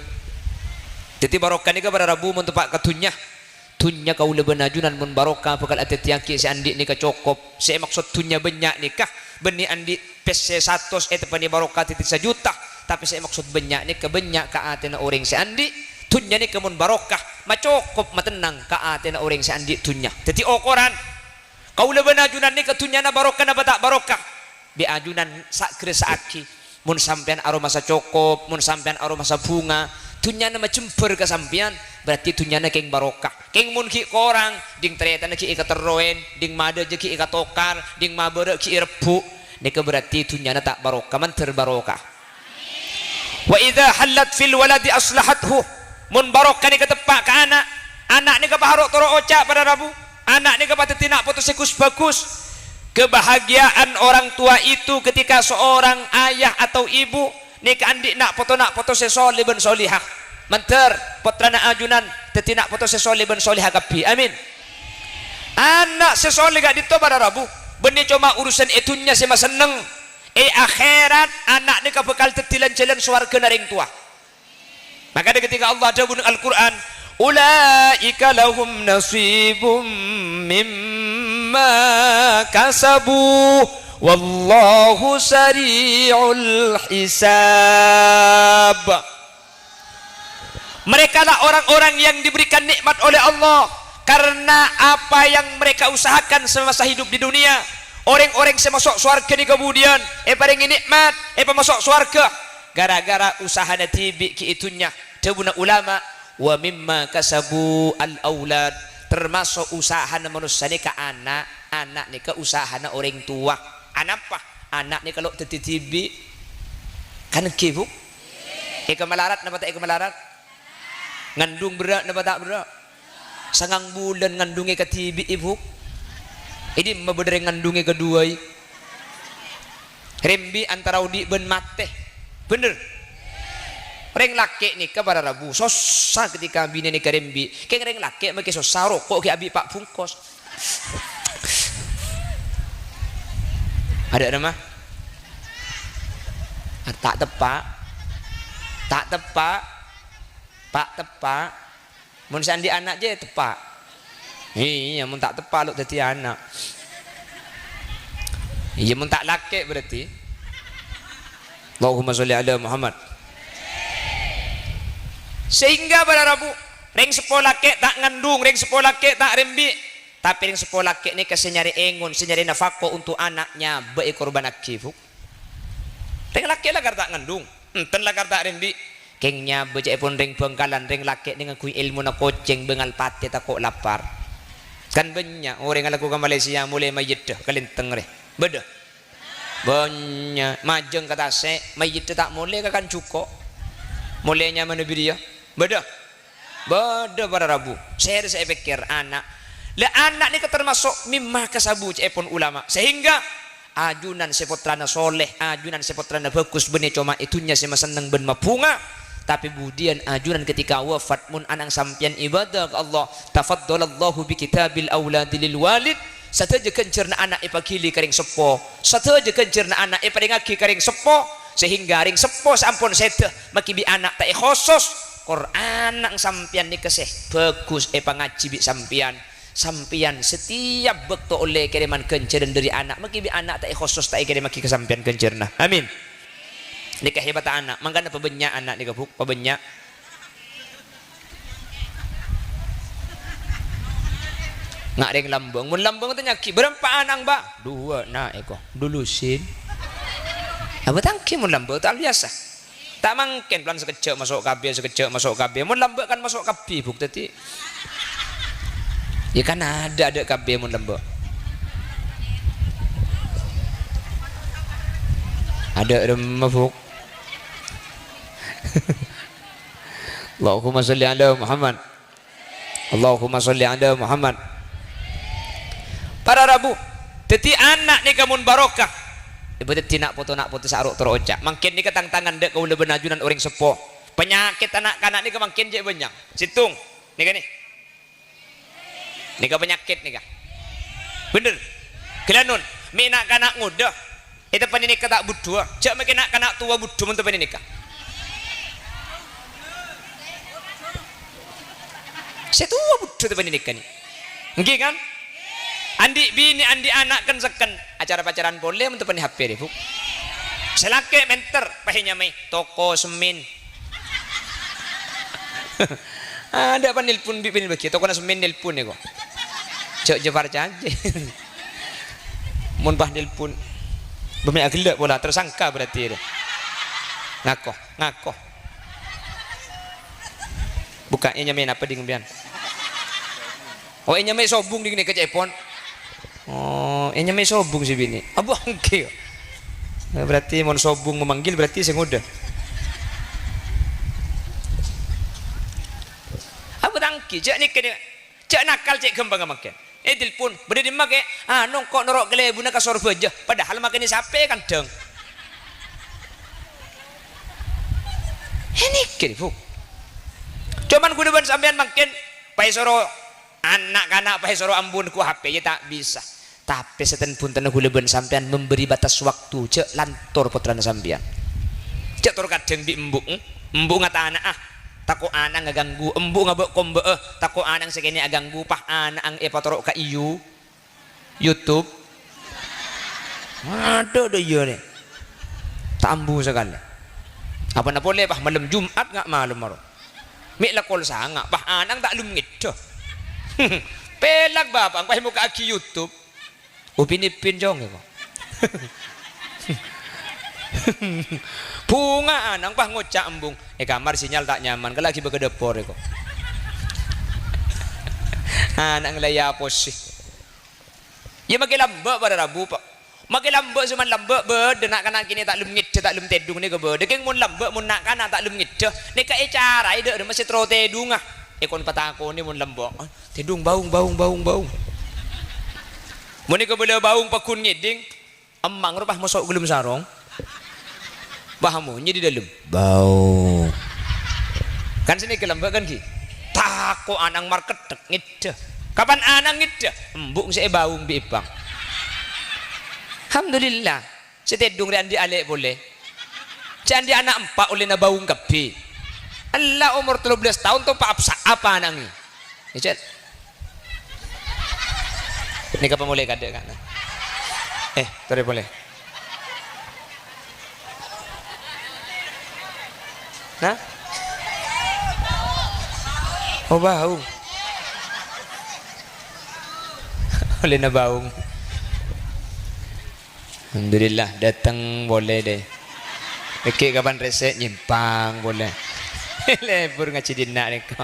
Dhâddhi barokah nèka para rabu mon teppa' ka dhunnya. Dhunnya kaulâ bân ajunan mon barokah bhâkal adhâddhiyâghi sè anḍi' nèka cokop. Sè èmaksod dhunnya bânnya' nèka bânnè anḍi' pèssè satos èteppa'è barokah dhâddhi sajuta. Tapè sè èmaksod bânnya' nèka bânnya' ka atèna orèng sè anḍi'. Dhunnya nèka mon barokah, macokop matennang ka atèna orèng sè anḍi' dhunnya. Dhâddhi okoran Kaulâ bân ajunan nèka dhunnyana barokah napa ta' barokah? Bi' ajunan sa'-, ghârâsa'aghi. Mon sampèyan aromasa cokop, mon sampèyan aromasa bhunga, dhunnyana majembhâr ka sampèyan, berarti dhunnyana kèng barokah. Kèng mon ghi' korang, ḍing tarètanna ghi' èkaterrowèn, ḍing maḍâjâ ghi' èkatokar, ḍing mabârâ' ghi' èrebbhu', nèka berarti dhunnyana ta' barokah, mandhâr barokah. "Wa idza hallat fil waladi aslahathu." Mon barokah nèka teppa' ka ana', ana' nèka paharo' toro' oca' para rabu. Ana' nèka padhâddhi na' poto sè ghus-bhâghus. Kebahagiaan orang tua itu ketika seorang ayah atau ibu nèka anḍi' na' poto-na' poto sè solè bân solèhah. Mandhâr, pottrana ajunan dhâddhi na' poto sè solè bân solèhah kabbhi. Amin. Ana' sè solè ka'ḍinto para rabu. Bânnè coma urusan è dhunnya sè masenneng, è akhèrat ana' nèka bhâkal dhâddhi lan-jhâlân sowarghâna rèng towa. Maka ketika Allah adhâbu neng Al-Qur'an, "Ulaika lahum nasibum mimma kasabu, wallahu sari'ul hisab." Merekalah orang-orang yang diberikan nikmat oleh Allah karena apa yang mereka usahakan semasa hidup di dunia. Orèng-orèng sè maso' sowarghâ nèka budiyân èparèngè nikmat, èpamaso' sowarghâ gara-gara usahana dhibi' ghi' è dhunnya. Dhâbuna ulama, "Wa mimma kasabu al-aulad," termaso' usahana manossa nèka ana', ana' nèka usahana orèng towa. Anapa? Ana' nèka lo' dhâddhi dhibi'. Kan ènggi, Bu? Èkamalarat napa ta' èkamalarat? Ngandung berrâ' napa ta' berrâ'? Sangang bulân ngandungè kadhibi', Bu. È dimma bâdâ rèng ngandungè kaduwâi? Rembi' antara odi' bân matè. Bhender? Rèng lakè' nèka para rabu, sossa ketika binèna karembi'. Kèng rèng lakè' makè sossa, roko' ghi' abi' pa' bungkos. Adâ' ramma? Ta' teppa'. Ta' teppa'. Pa' teppa'. Mon sè andi' ana' jâ teppa'. Iyâ, mon ta' teppa' lo' dhâddhi ana'. Iyâ, mon ta' lakè' berarti. Allahumma sholli ala Muhammad. Sehingga para rabu, rèng seppo lakè' ta' ngandung, rèng seppo lakè' ta' rembi'. Tapè rèng seppo lakè' nèka sè nyarè èngon, sè nyarè nafaqo onto' ana' nyabâ èkorbhânnaghi, Bu. Rèng lakè' lakar ta' ngandung, enten lakar ta' rembi'. Kèng nyabâ ca'èpon rèng Bangkalan, rèng lakè' nèka ngangghuy èlmona kocèng bângal patè tako' lapar. Kan bânnya' orèng alako ka Malaysia molè mayyidda ka Lenteng rè. Bâdâ? Bânnya'. Majâng ka Tasè', mayyidda ta' molè ka Kan Juko. Molè nyamana bâriyâ. Bâdâ? Bâdâ para rabu. Sèra sè èpèkkèr ana'. La ana' nèka termaso' mimma kasabu ca'èpon ulama. Sehingga ajunan sè pottrana soleh, ajunan sè pottrana bhâghus bânnè coma è dhunnya sè masenneng bân mabhunga. Tapè budiyân ajunan ketika wafat, mon ana' sampèyan ibadah ka Allah, tafaddalallahu bi kitabil auladi lil walid, sadhâjâ ghânjhârânna ana' èpaghili ka rèng seppo, sadhâjâ ghânjhârânna ana' èparèngaghi ka rèng seppo, sehingga rèng seppo sè ampon sèdhâ makè bi' ana' ta' èkhosos, kor ana' sampèyan nèka sè bhâghus èpangajhi bi' sampèyan. Sampèyan setiap bâkto ollè kèrèman ghânjhârân dâri ana', makè bi' ana' ta' èkhosos ta' èkèrèmaghi ka sampèyan ghânjhârânna. Amin. Nèka hebatta ana', mangkana pabânnya' ana' nèka, Bu, pabânnya'. Nga' rèng Lambâng, mon Lambâng tanya'aghi, "Bârâmpa ana'na, Bâ'?" "Duwâ', Na', èko, dulusin." Apa tangghâ mon Lambâng ta' biyasa. Ta' mangkèn, polana sakejjhâ' maso' kabbhi, sakejjhâ' maso' kabbhi. Mon lambâ' kan maso' kabbhi, Bu, dhâddhi. Yâ kan adâ', adâ' kabbhi mon lambâ'. Adâ' remma, Bu. Allahumma sholli ala Muhammad. Allahumma sholli ala Muhammad. Para rabu, dhâddhi ana' nèka mon barokah, èpadhâddhi na' poto-na' poto sè aro' toro' oca'. Mangkèn nèka tang-tangan dâ' kaulâ bân ajunan orèng seppo. Panyakèt na'-kana' nèka mangkèn cè' bânnya'. Sèttong, nèka nè. Nèka panyakèt nèka. Bhender. Ghâlânon, mè' na'-kana' ngodâ. È teppa'na nèka ta' budhuwâ, jhâ' makè na'-kana' towa budhu mon teppa'na nèka. Sè towa budhu teppa'na nèka nè. Ènggi kan? Andi' binè, andi' ana' ken-sekken, acara-pacaran polè mon teppa'na H P rè, Bu. Sè lakè' mènter, pas ènyamaè toko semèn. Adâ' panelpon bi' binè bâgi, tokona semèn nelpon èko. Jhâ', jhâ' parcajâ. Mon pas nelpon. Bâ mè' aghellâ' pola, tersangka berarti rè. Ngako, ngako. Bukka' ènyamaè napa dhing sampèyan? Oh, ènyamaè Sobung dhing nèka ca'èpon. Oh, ènyamaè Sobung sè binè'. Abu angkè. Berarti mon Sobung memanggil, berarti sè ngodâ. Abu tangghâ, jhâ' nèka nè. Jhâ' nakal cè' ghâmpangnga mangkèn. Ètelpon, "Bâdâ dimma, Kè?" "Anu, engko' noro' kalèbunna ka Sorbhâjâ, padahal makènè sapè kandhâng." Ènèkè, Bu. Coma ghulâ bân sampèyan mangkèn, paèsoro ana'-kana' paèsoro ambun ku H P, yâ ta' bisa. Tapè sèttèn bhuntenna ghulâ bân sampèyan memberi batas waktu, jhâ' lantor pottrana sampèyan. Jhâ' tor kadhâng bi' embu', embu' ngatana'a, tako' ana' ngaganggu, embu' ngabâ' kombâ'â, tako' ana' sè kènè' aganggu, pas ana'na èpatoro' ka iyu-, YouTube. Adhu, adhu, iyâ, nè. Ta' ambu sakalè. Apana polè, pas malem Jum'at nga' malem maro. Mè' la kol sanga', pas ana'na ta' lem ngeddhâ. Pèlak bapa', engko' èmokka'aghi YouTube. Upin-ipin, Cong, èko. Bhunga ana'na pas ngoca' embung. È kamar sinyal ta' nyaman, kala ghi' bâ' ka dâpor èko. Ana'na la èaposè. Iyâ, makè lambâ' para rabu, Pa'. Makè lambâ' sè man lambâ' bâdâ na'-kana' kènè' ta' lem ngeddhâ, ta' lem tèdung nèka bâdâ. Kèng mon lambâ', mon na'-kana' ta' lem ngeddhâ, nèka ècaraè dâ' remma sè terro tèdungnga. Èkon patakonè mon lambâ'. Tèdung baung, baung, baung, baung. Mon nèka bâlâ baung pagghun ngèdhing, emmang rowa pas maso' ghâlem sarong. Pas amonyè è dâlem. Baung. Kan sanèka lambâ' kan, ghi? Tako' ana'na marketthek, ngeddhâ. Kapan ana'na ngeddhâ? Embu' sè èbaung bi' èbang. Alhamdulillah. Sè tèdung rè andi' alè' polè. Jhâ' andi' ana' empa' ollèna baung kabbhi. Ella omor tello bellâs taon to pa-, apa ana'na. Yâ, Cèt. Nèka pamolè kadhâ', Ka'. Eh, torè polè. Nah? Oh, baung. Ollèna baung. Alhamdulillah, dâteng polè, dâ. Èngghi kapan rèsè' nyèmpang polè. Lebur ngajhi dinna' nèko.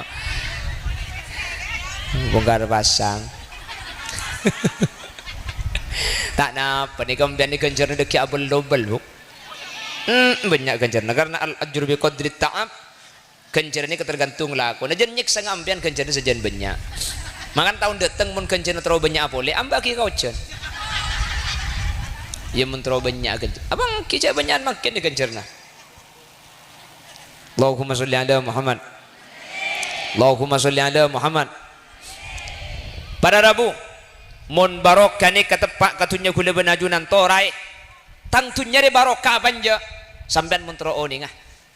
Bongkar pasang. Ta' napa, nèko sampèyan nè ghânjhârânna dhâggi' abel-dobel, Bu. Hmm, bânnya' ghânjhârânna. Karena al-ajru bi qadri ta'ab. Ghânjhârânna nèka tergantung lakona. Jhân nyèksa sampèyan ghânjhârânna sajân bânnya'. Mangkana taon dâteng mon ghânjhârânna terro bânnya' polè, amba'aghi ka ojhân. Iyâ, mon terro bânnya' ghânjhâ-, apa èngghi jhâ' bânnya'an mangkèn ghânjhârânna. Allahumma sholli ala Muhammad. Allahumma sholli ala Muhammad. Para rabu, mon barokah nèka teppa' ka dhunnya ghulâ bân ajunan, toraè. Tang dhunnya rè barokah apa enjâ'? Sampèyan mon terro onènga.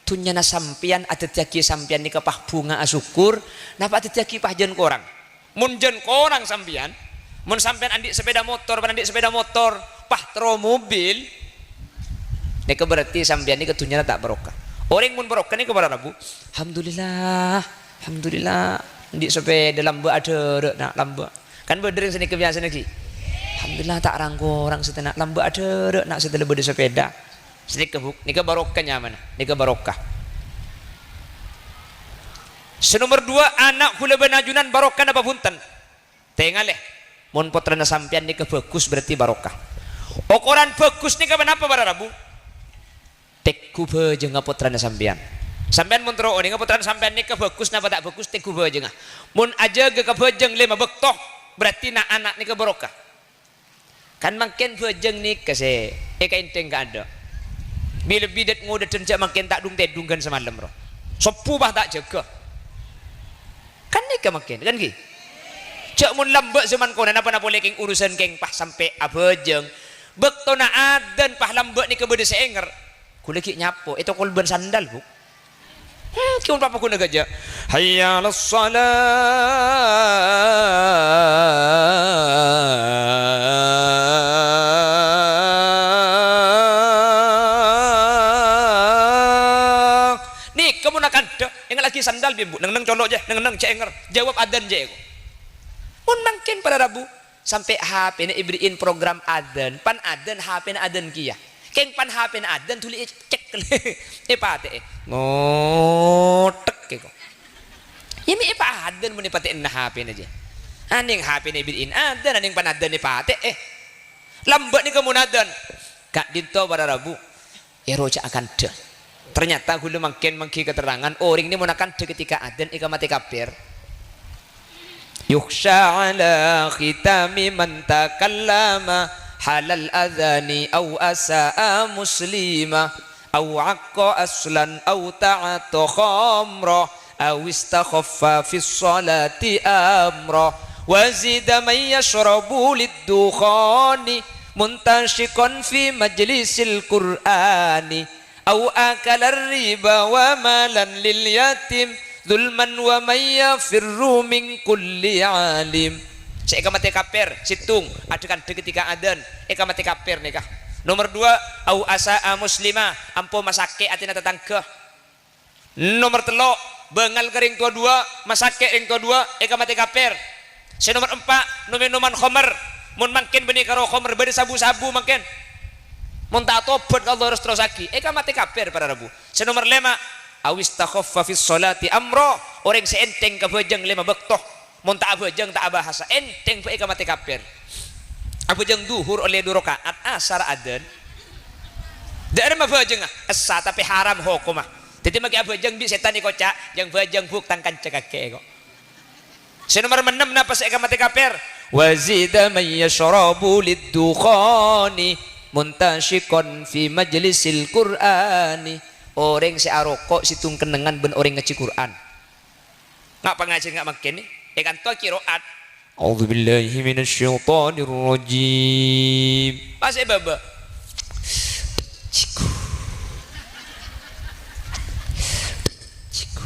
Dhunnyana sampèyan adhâddhiyâghi sampèyan nèka pas bhunga asokkor, napa adhâddhiyâghi pas jhân korang? Mon jhân korang sampèyan, mon sampèyan andi' sepeda motor, pan andi' sepeda motor, pas terro mobil, nèka berarti sampèyan nèka dhunnyana ta' barokah. Orèng mon barokah nèka para rabu, "Alhamdulillah, alhamdulillah, andi' sepeda lambâ' adhârâ', na', lambâ'." Kan bâdâ rèng sanèka biyasana, ghi? "Alhamdulillah, ta' rang-korang satèya, na', lambâ' adhârâ', na', satèya la bâdâ sepeda." Sanèka, Bu, nèka barokah nyamana, nèka barokah. Sè nomer duwâ', ana' ghulâ bân ajunan barokah napa bhunten? Tengalè, mon pottrana sampèyan nèka bhâghus berarti barokah. Okoran bhâghus nèka ponapa para rabu? Tèngghu bhâjângnga pottrana sampèyan. Sampèyan mon terro onènga pottrana sampèyan nèka bhâghus napa ta' bhâghus, tèngghu bhâjângnga. Mon ajâgâ ka bhâjâng lèma bâkto, berarti na'-ana' nèka barokah. Kan mangkèn bhâjâng nèka sè èkaènthèng kaadâ'. Bi-, lebbi dât-ngodâdhân jhâ' mangkèn ta' dhung-tèdhung ghân samalem, ro. Sobbhu pas ta' jâgâ. Kan nèka mangkèn, kan, ghi? Jhâ' mon lambâ' jhâman konana ponapa polè kèng urusan kèng pas sampè' abhâjâng. Bâktona adzan pas lambâ' nèka bâdâ sè ènger. Ghulâ ghi' nyapo, ètokol bân sandal, Bu. Hmm, kèng papa ghuna ghâjâ. Hayya 'alas shalah. Nèka mon akandhâ, èngallaghi sandal, bi', Bu. Neng-enneng colo', jâ. Neng-enneng, jhâ' ènger. Jawab adzan, jâ, èko. Mon mangkèn para rabu. Sampè' H P-na èberri'in program adzan, pan adzan H P-na adzan kèya. Kèng pan H P-na adzan dhuli ècèk, èpatè'è. Ngothèk èko. Iyâ mè' èpadzan mon èpatè'èna H P-na jâ. Anèng H P-na èberri'in adzan, anèng pan adzan èpatè'è. Lambâ' nèka mon adzan. Ka'dinto para rabu. Èro jhâ' akandhâ. Ternyata ghulâ mangkèn manggi katerrangan, orèng nè mon akandhâ ketika adzan èkamatè kafir. Yukhsha 'ala khitami man takallama halal adzani aw asa'a muslima aw 'aqqa aslan aw ta'ata khamra aw istakhaffa fis shalati amra. Wa zida man yashrabu lid-dukhani muntashiqan fi majlisil Qur'ani, au akalar riba wa malan lil yatim, zulman wa man yafirru min kulli alim. Sè èkamatè kafir, sèttong, adhâ-kandhâ ketika adzan, èkamatè kafir nèka. Nomer dua, au asa'a muslima, ampo masakè' atèna tatangghâ. Nomer tello', bângal ka rèng towa duwâ', masakè' rèng towa duwâ', èkamatè kafir. Sè nomer empa', nom-ènoman khomer. Mon mangkèn bânnè karo khomer, bâdâ sabu-sabu mangkèn. Mon ta' atobhât ka Allah, terros-terrossaghi, èkamatè kafir, para rabu. Sè nomer lèma', awistakhaffa fis sholati amra, orèng sè ènthèng ka bhâjâng lèma bâkto. Mon ta' abhâjâng, ta' abahasa, ènthèng bhâi èkamatè kafir. Abhâjâng dhuhur ollè du raka'at, asar adzan. Dâ'remma bhâjângnga, essa tapè haram hokomma. Dhâddhi makè abhâjâng bi' sètan èkoca', "Jâng bhâjâng, Bu', tang kanca kakè, kok." Sè nomer ennem, napa sè èkamatè kafir? Wa zida man yashrabu lid-dukhani muntashiqan fi majlisil Qur'ani. Orèng sè aroko' sèttong kennengngan bân orèng ngajhi Qur'an. Nga' pangajhiân nga' mangkèn, è kanto kiro'at. A'udzubillahi minasyaitonirrajim. Pas è bâbâ. Ciku. Ciku.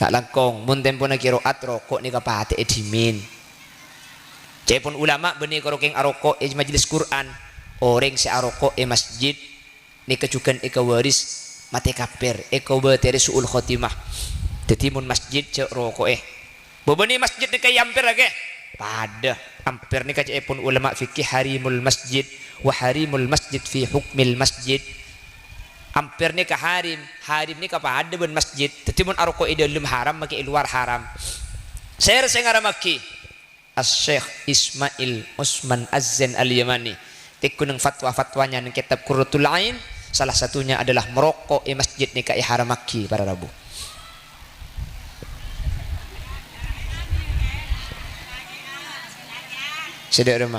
Ta' langkong, mon tempona kiro'at, roko' nèka patè'è dhimèn. Ca'èpon ulama bânnè karo kèng aroko' è majlis Qur'an. Orèng sè aroko' è masjid, nèka jhughân èkawaris matè kafir, èkobâtèrè su'ul khotimah. Dhâddhi, mon masjid jhâ' roko'è. Bâbâna masjid nèka è ampèr, ghi? Padâ. Ampèr nèka ca'èpon ulama fikih harimul masjid, wa harimul masjid fi hukmil masjid. Ampèr nèka harim, harim nèka padâ bân masjid. Dhâddhi, mon aroko' è dâlem haram, makè è lowar haram. Sèra sè ngaramaghi? Asy-Syeikh Ismail Usman Az-Zain Al-Yamani, tèngghu neng fatwa-fatwanya neng kitab Qurratul Ain, salah satunya adalah merokok è masjid nèka èharamaghi, para rabu. Sè dâ' remma.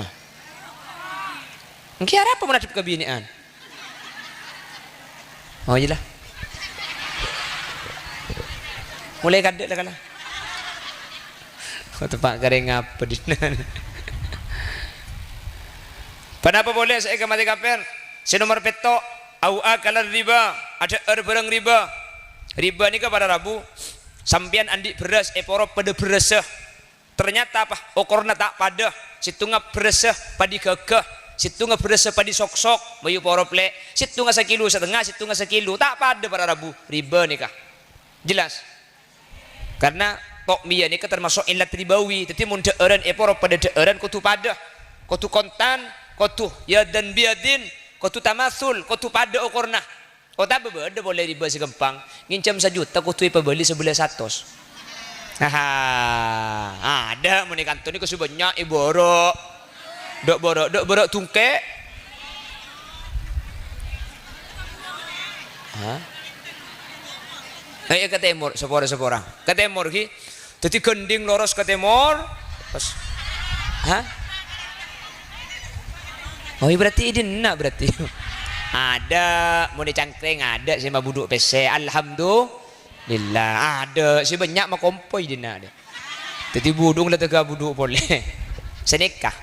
Èngghi arapa mon adhep ka binè'an? Oh, iyâ la. Molaè kaddhâ' la kala. Oh, teppa' karè ngapa dinna'? Ponapa polè sè èkamatè kafir? Sè nomer pètto', au akalar riba, adhâ'âr bhârâng riba. Riba nèka para rabu, sampèyan andi' bherrâs, èporop padâ bherrâssa. Ternyata apa? Okorna ta' padâ. Sèttongnga bherrâssa padâ ghâghâ, sèttongnga bherrâssa padâ soksok, mayu porop lè', sèttongnga sakilo satengnga, sèttongnga sakilo, ta' padâ para rabu. Riba nèka. Jelas? Karena to'miyah nèka termasuk illat ribawi. Dhâddhi, mon dhâ'ârân èporop padâ dhâ'ârân, kodhu padâ. Kodhu kontan, kodhu yadan biyadin, kodhu tamasul, kodhu padâ okorna. Otabâ bâdâ polè riba sè ghâmpang, ngènjhâm sajuta kodhu èpabâli sabellâs satos. Haha, adâ' mon è kanto nèko sè bânnya' è bârâ'. Dâ' bârâ', dâ' bârâ' dungkè'. Hah? Eh, ka tèmor, sapora-sapora. Ka tèmor ghi. Dhâddhi ghândhing loros ka tèmor. Pas. Hah? Oh, iyâ, berarti è dinna' berarti. Adâ', mon è Cangkreng adâ' sè mabudhu' pèssè. Alhamdulillah, adâ' sè bânnya' makompo è dinna' adâ'. Dhâddhi budhung la tèghâ budhu' polè. Sanèka,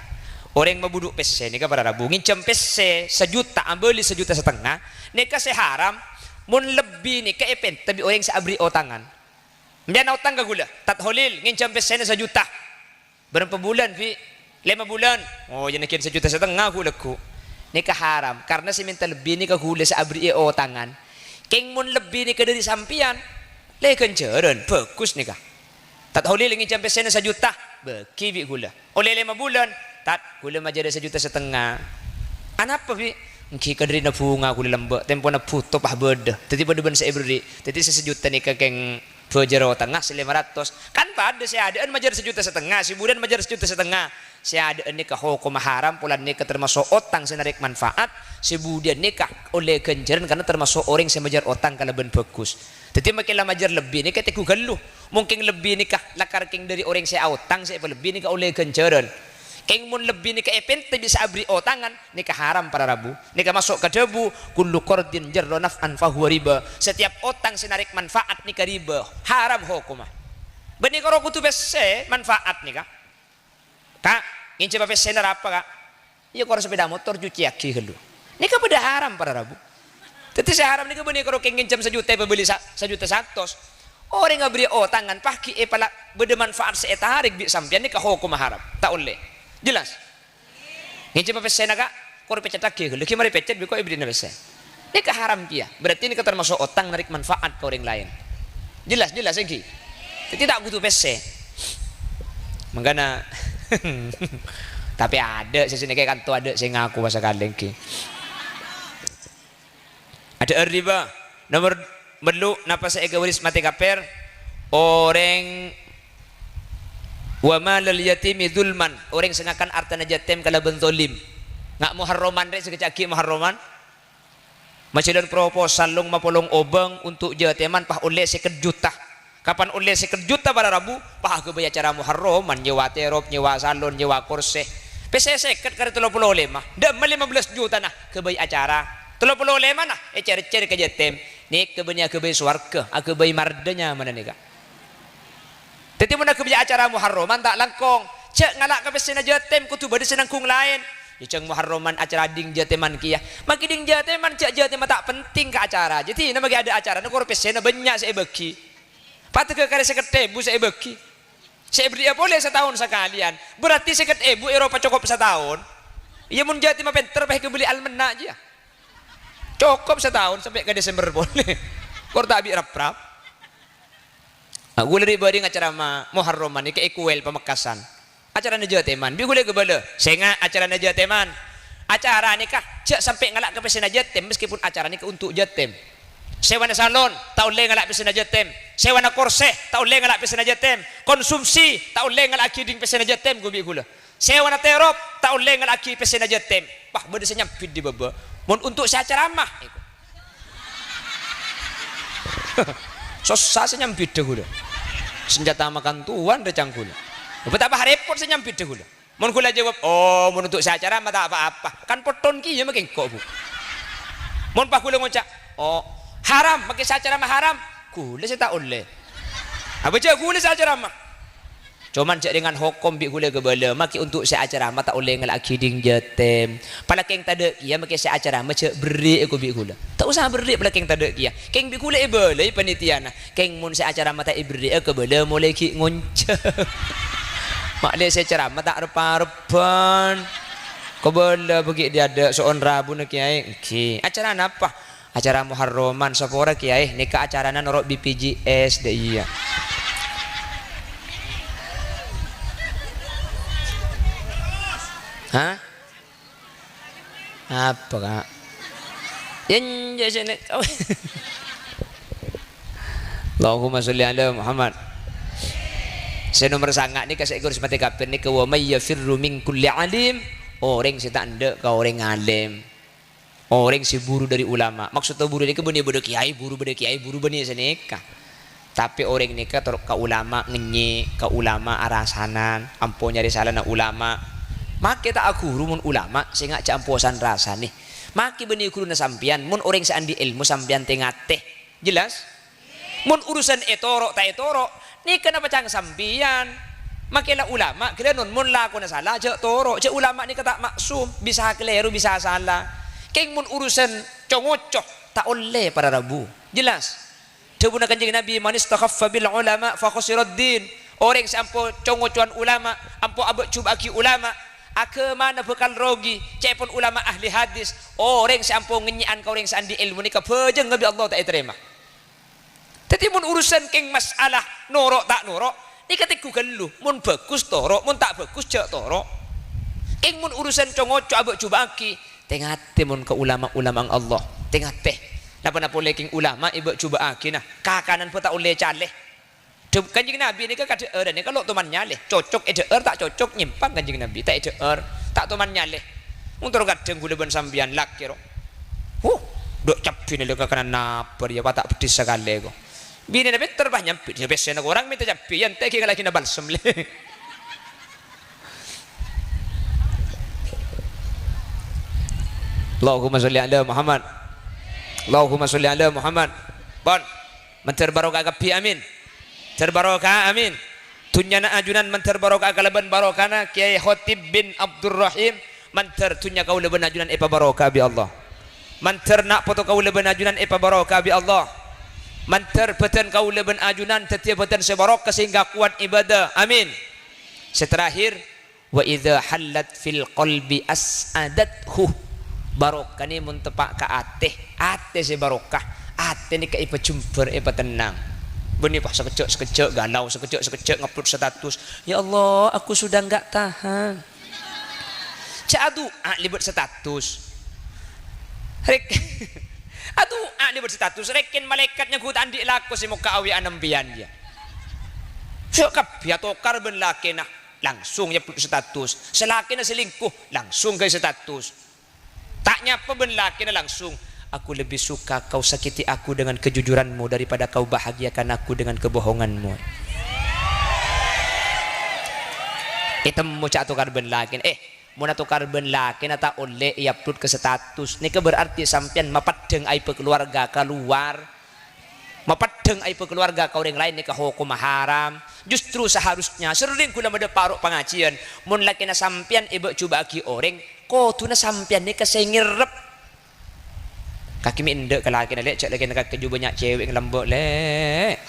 orèng mabudhu' pèssè nèka para rabu, ngènjhâm pèssè sajuta, abâli sajuta satengnga, nèka sè haram, mon lebbi nèka èpènta bi' orèng sè aberri' otangan. Sampèyan aotang ka ghulâ, "Tat Holil, ngènjhâm pèssèna sajuta." "Bârâmpa bulân, Bi'?" "Lèma bulân." "Oh, iyâ nèkèn sajuta satengnga ghu' lagghu'." Nèka haram, karna sè mènta lebbi nèka ghulâ sè aberri'è otangan. Kèng mon lebbi nèka dâri sampèyan, lè ghânjhârân, bhâghus nèka. "Tat Holil ngènjhâm pèssèna sajuta, bâghi bi' ghulâ." "Ollè lèma bulân." "Tat, ghulâ majârâ sajuta satengnga." "Anapa, Bi'?" "Èngghi kadârina bhunga ghulâ lambâ', tempona bhuto pas bâdâ, dhâddhi padâ bân sè èberri'. Dhâddhi sè sajuta nèka kèng bhâjâr otangnga sè lèma ratos." "Kan padâ sè adâ'ân majâr sajuta satengnga, sè budiyân majâr sajuta satengnga." Sè adâ'ân nèka hokomma haram, polana nèka termaso' otang sè narèk manfaat, sè budiyân nèka ollè ghânjhârân karna termaso' orèng sè majâr otang kalabân bhâghus. Dhâddhi, makè la majâr lebbi nèka tèghu ghâllu. Mon kèng lebbi nèka lakar kèng dâri orèng sè aotang sè èpalebbi nèka ollè ghânjhârân. Kèng mon lebbi nèka èpènta bi' sè aberri' otangan, nèka haram para rabu. Nèka maso' ka dhâbu, "Kullu qardin jarra naf'an fahuwa riba." Setiap otang sè narèk manfaat nèka riba, haram hokomma. Bânnè karo kodhu pèssè manfaat nèka. Ka', ngènjhâma pèssèna arapa, Ka'? Iyâ, kor sepeda motor cuciyaghi ghâllu. Nèka padâ haram, para rabu. Dhâddhi sè haram nèka bânnè karo kèng ngènjhâm sajuta èpabâli sa-, sajuta satos. Orèng aberri' otangan, pas ghi' èpala-, bâdâ manfaat sè ètarèk bi' sampèyan nèka hokomma haram. Ta' ollè. Jelas? Ngènjhâma pèssèna, Ka', kor pècèttaghi ghâllu. Ghi' marè pècèt bi' ko' èberri'na pèssè. Nèka haram kèya. Berarti nèka termasuk otang narèk manfaat ka orèng laèn. Jelas, jelas, ènggi? Dhâddhi ta' kodhu pèssè. Mangkana, tapè adâ' sè sanèka kanto adâ' sè ngako sakalè, ènggi. Adâ'âr riba. Nomor tello', napa sè èkawaris matè kapèr? Orèng wa malal yatimi dzulman, orèng sè ngakan artana jâtèm kalabân dzalim. Nga' Muharraman rè' sè kèca'aghi Muharraman. Majhâlân proposal long mapolong obâng untuk jâtèman pas ollè sèket juta. Kapan ollè sèket juta para rabu, pas aghâbây acara Muharraman, nyèwa terop, nyèwa salon, nyèwa korsè. Pèssè sèket karè tello polo lèma, dâ'emma lèma bellâs jutana ghâbây acara. Tello polo lèmana ècèr-cèr ka jâtèm. Nèka bânnè aghâbây sowarghâ, aghâbây mardhâ nyamana nèka. Dhâddhi mon aghâbây acara Muharraman ta' langkong, jhâ' ngala' ka pèssèna jâtèm, kodhu bâdâ sè nangghung laèn. Nyèjhâng Muharraman acara ding jâtèman kèya. Makè ding jâtèman, jhâ' jâtèma ta' penting ka acara. Dhâddhi, na makè adâ' acarana kor pèssèna bânnya' sè èbâghi. Patègghâ karè sèket èbu sè èbâghi. Sè èberri'â polè sataon sakalèyan. Berarti sèket èbu èropa cokop sataon. Iyâ, mon jâtèma pènter, pas èkabelli almenna' jiyâ. Cokop sataon sampè' ka Desember polè. Kor ta' bi' rap-rap. Ah, ghulâ rè' bâri' ngacarama Muharraman nèka è Kuwel Pamekasan. Acarana jâtèman, bi' ghulâ kabâlâ. Sènga' acarana jâtèman. Acara nèka jhâ' sampè' ngala' ka pèssèna jâtèm, meskipun acara nèka untuk jâtèm. Sèwana salon, ta' ollè ngala' pèssèna jâtèm. Sèwana korsè, ta' ollè ngala' pèssèna jâtèm. Konsumsi, ta' ollè ngala'aghi ding pèssèna jâtèm, ghu bi' ghulâ. Sèwana terop, ta' ollè ngala'aghi pèssèna jâtèm. Wah, bâdâ sè nyambit è bâbâ. Mon untuk sè acaramah, sossa sè nyambidhâ ghulâ. Sanjhâta makan towan rè ca'na ghulâ. Betapa repot sè nyambidhâ ghulâ. Mon ghulâ jâwâb, "Oh, mon untuk sè acaramah ta' pa-apa." Kan potton kèya makè engko', Bu. Mon pas ghulâ ngoca', "Oh, haram, makè sè acaramah haram." Ghulâ sè ta' ollè. Apa jhâ' ghulâ sè acaramah? Coma jhâ' dengan hokom bi' ghulâ kabâlâ, makè untuk sè acaramah ta' ollè ngala'aghi ding jâtèm. Palakèng tadâ' kèya makè sè acaramah jhâ' berri' èko bi' ghulâ. Ta' osa berri' palakèng tadâ' kèya. Kèng bi' ghulâ èbâlâi panitiana. Kèng mon sè acaramah ta' èberri'â kabâlâ molaè ghi' ngonjhâng. Ma'lè sè ceramah ta' rep-arebbhân. Kabâlâ bâgi' dâ' adâ' so'on rabuna kèyaè. Èngghi. Acara napa? Acara Muharraman, sapora, Kèyaè, nèka acarana noro' B P J S, dâ' iyâ. Hah? Apa, Ka'? Yâ, enjâ' sè nè-, Allahumma sholli ala Muhammad. Sè nomer sanga' nèka sè èkawaris matè kapèr nèka, "Wa may yafirru min kulli alim." Orèng sè ta' endâ' ka orèng alim. Orèng sè buru dâri ulama. Maksodda buru nèka bânnè bâdâ kèyaè, buru bâdâ kèyaè, buru bânnè sanèka. Tapè orèng nèka terro ka ulama ngènyè', ka ulama arasanan, ampo nyarè salana ulama. Makè ta' aghuru mon ulama, sènga' jhâ' ampo san-rasanè. Makè bânnè ghuruna sampèyan, mon orèng sè andi' èlmo sampèyan tè-ngatè. Jelas? Mon urusan ètoro' ta' ètoro', nèka napa ca'na sampèyan? Makè la ulama, ghâlânon mon lakona sala, jhâ' toro'. Jhâ' ulama nèka ta' maksum, bisa kalèro, bisa sala. Kèng mon urusan co-ngoco, ta' ollè para rabu. Jelas? Dhâbuna Kanjeng Nabi, "Man istakhaffa bil ulama fa khasirad din." Orèng sè ampo co-ngocowan ulama, ampo abâ'-jubâ'âghi ulama, aghâmana bhâkal rogi. Ca'èpon ulama ahli hadis, orèng sè ampo ngènyè'an ka orèng sè andi' èlmo nèka bhâjângnga bi' Allah ta' ètarèma. Dhâddhi, mon urusan kèng masalah noro' ta' noro', nèka tengghu ghâllu. Mon bhâghus, toro'. Mon ta' bhâghus, jhâ' toro'. Kèng mon urusan co-ngoco abâ'-jubâ'âghi, tè-ngatè mon ka ulama-ulama'an Allah. Tè-ngatè. Napa-napa polè kèng ulama èbâ'-jubâ'âghi, nah, kakanan bhâ ta' ollè calè. Dhâb-, Kanjeng Nabi nèka kadhâ'ârân nèka lo' toman nyalè. Cocok èdhâ'âr, ta' cocok nyèmpang Kanjeng Nabi, ta' èdhâ'âr, ta' toman nyalè. Montor kadhâng ghulâ bân sampèyan lakè, ro. Huh, dâ' cabbhina lè kakanan napa rèya, pa' ta' peddhis sakalè, ko. Binèna pènter, pas nyambit, "Yâ, pèssèna korang mènta cabbhi, yâ, ente' ghi' ngalaghina balsem, lè." Allahumma sholli ala Muhammad. Allahumma sholli ala Muhammad. Pon. Mandhâr barokah kabbhi, amin. Mandhâr barokah, amin. Dhunnyana ajunan mandhâr barokah kalabân barokana Kyai Khotib bin Abdurrahim. Mandhâr dhunnya kaulâ bân ajunan èpabarokah bi' Allah. Mandhâr na' poto kaulâ bân ajunan èpabarokah bi' Allah. Mandhâr bhâdhân kaulâ bân ajunan dhâddhiyâ bhâdhân sè barokah sehingga kowat ibadah. Amin. Sè terakhir, "Wa idza hallat fil qalbi as'adathu." Barokah nè mon teppa' ka atè, atè sè barokah, atè nèka èpajembhâr, èpatennang. Bânnè pas sakejjhâ'-sakejjhâ' galau, sakejjhâ'-sakejjhâ' ngupload status, "Ya Allah, aku sudah nggak tahan." Jhâ' adu'a lèbât status. Rèk-, adu'a lèbât status, rèken malaèkat nyangghu ta' andi' lako sè mokka' awè'an empèyan, ya. Sè kabbhi atokar bân lakèna. Langsung èupload status. Sè lakèna selingkuh, langsung ghâbây status. Ta' nyapa bân lakèna langsung, "Aku lebih suka kau sakiti aku dengan kejujuranmu daripada kau bahagiakan aku dengan kebohonganmu." Ètemmo jhâ' atokar bân lakèna. Eh, mon atokar bân lakèna ta' ollè èupload ka status, nèka berarti sampèyan mapeddhâng aèbbhâ keluarga kalowar. Mapeddhâng aèbbhâ keluarga ka orèng laèn nèka hokomma haram. Justru seharusnya serrèng ghulâ madâ' paro' pangajiyân, mon lakèna sampèyan èbâ'-jubâ'âghi orèng, kodhuna sampèyan nèka sè ngerrep. Kakè mè' endâ' ka lakèna, Lè', jhâ' lakèna kakè jhubâ' bânnya' cewek ngalambâ', Lè'.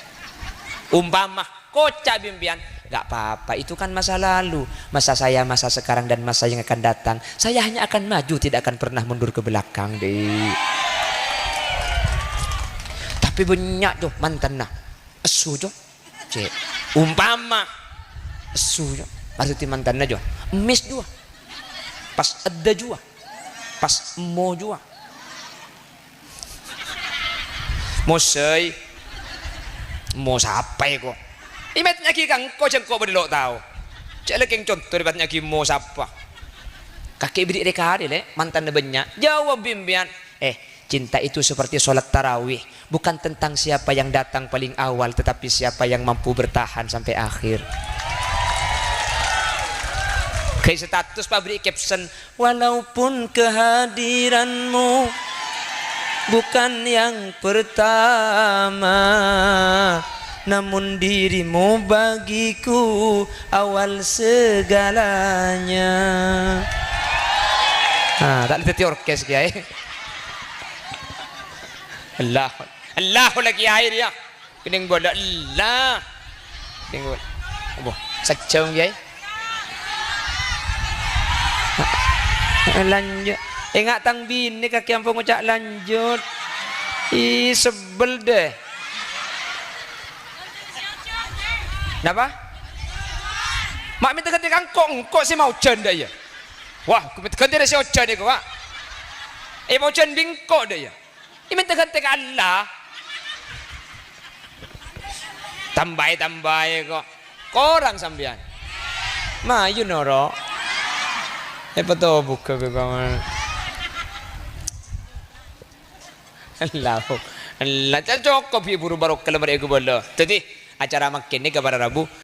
Umpama, koca' bi' empèyan, "Nggak apa-apa, itu kan masa lalu. Masa saya, masa sekarang, dan masa yang akan datang. Saya hanya akan maju, tidak akan pernah mundur ke belakang, Dek." Tapè bânnya', Jo, mantanna. Essu, Jo. Cè'. Umpama. Essu, Jo. Maksudnya mantanna, Jo. Emmès, Jo. Pas edda, Jo. Pas emmo, Jo. Mosè. Mo sapa èko? Èmètanya'aghi ka engko', jhâ' engko' bâdâ lo' tao. Cè' lakèng conto èpatanya'aghi mo sapa. Kakè bherri' rè-karè, Lè', mantanna bânnya'. Jawab bi' empèyan. Eh, cinta itu seperti sholat tarawih. Bukan tentang siapa yang datang paling awal, tetapi siapa yang mampu bertahan sampai akhir. Ghâbây status, pabri' caption, "Walaupun kehadiranmu bukan yang pertama, namun dirimu bagiku awal segalanya." Ah, ta' dhâddhi orkes, Kèyaè. Allah. Allahu la, Kèyaè, rèya. Kènèng bâlâ, Allah. Kènèng bâlâ. Apa? Sajjhâm, Kèyaè? Lanjut. Enga' tang binè kakè ampon ngoca' lanjut. Ih, sebbel deh. Napa? Ma' mènta ghântè ka engko', engko' sè maojhân dâ' iyâ. Wah, ghun mènta ghântè dâ' sè ojhân èko, Pak. Èpaojhân bi' engko' dâ' iyâ. Iyâ mènta ghântè ka Allah. Tambâi-tambâi ko'. Korang sampèyan. Mayu noro'. Èpatobuk ka kowan. Allahu. Allah, ta' cokop, buru barokah la marè èkobâlâ. Dhâddhi, acara mangkèn nèka para rabu.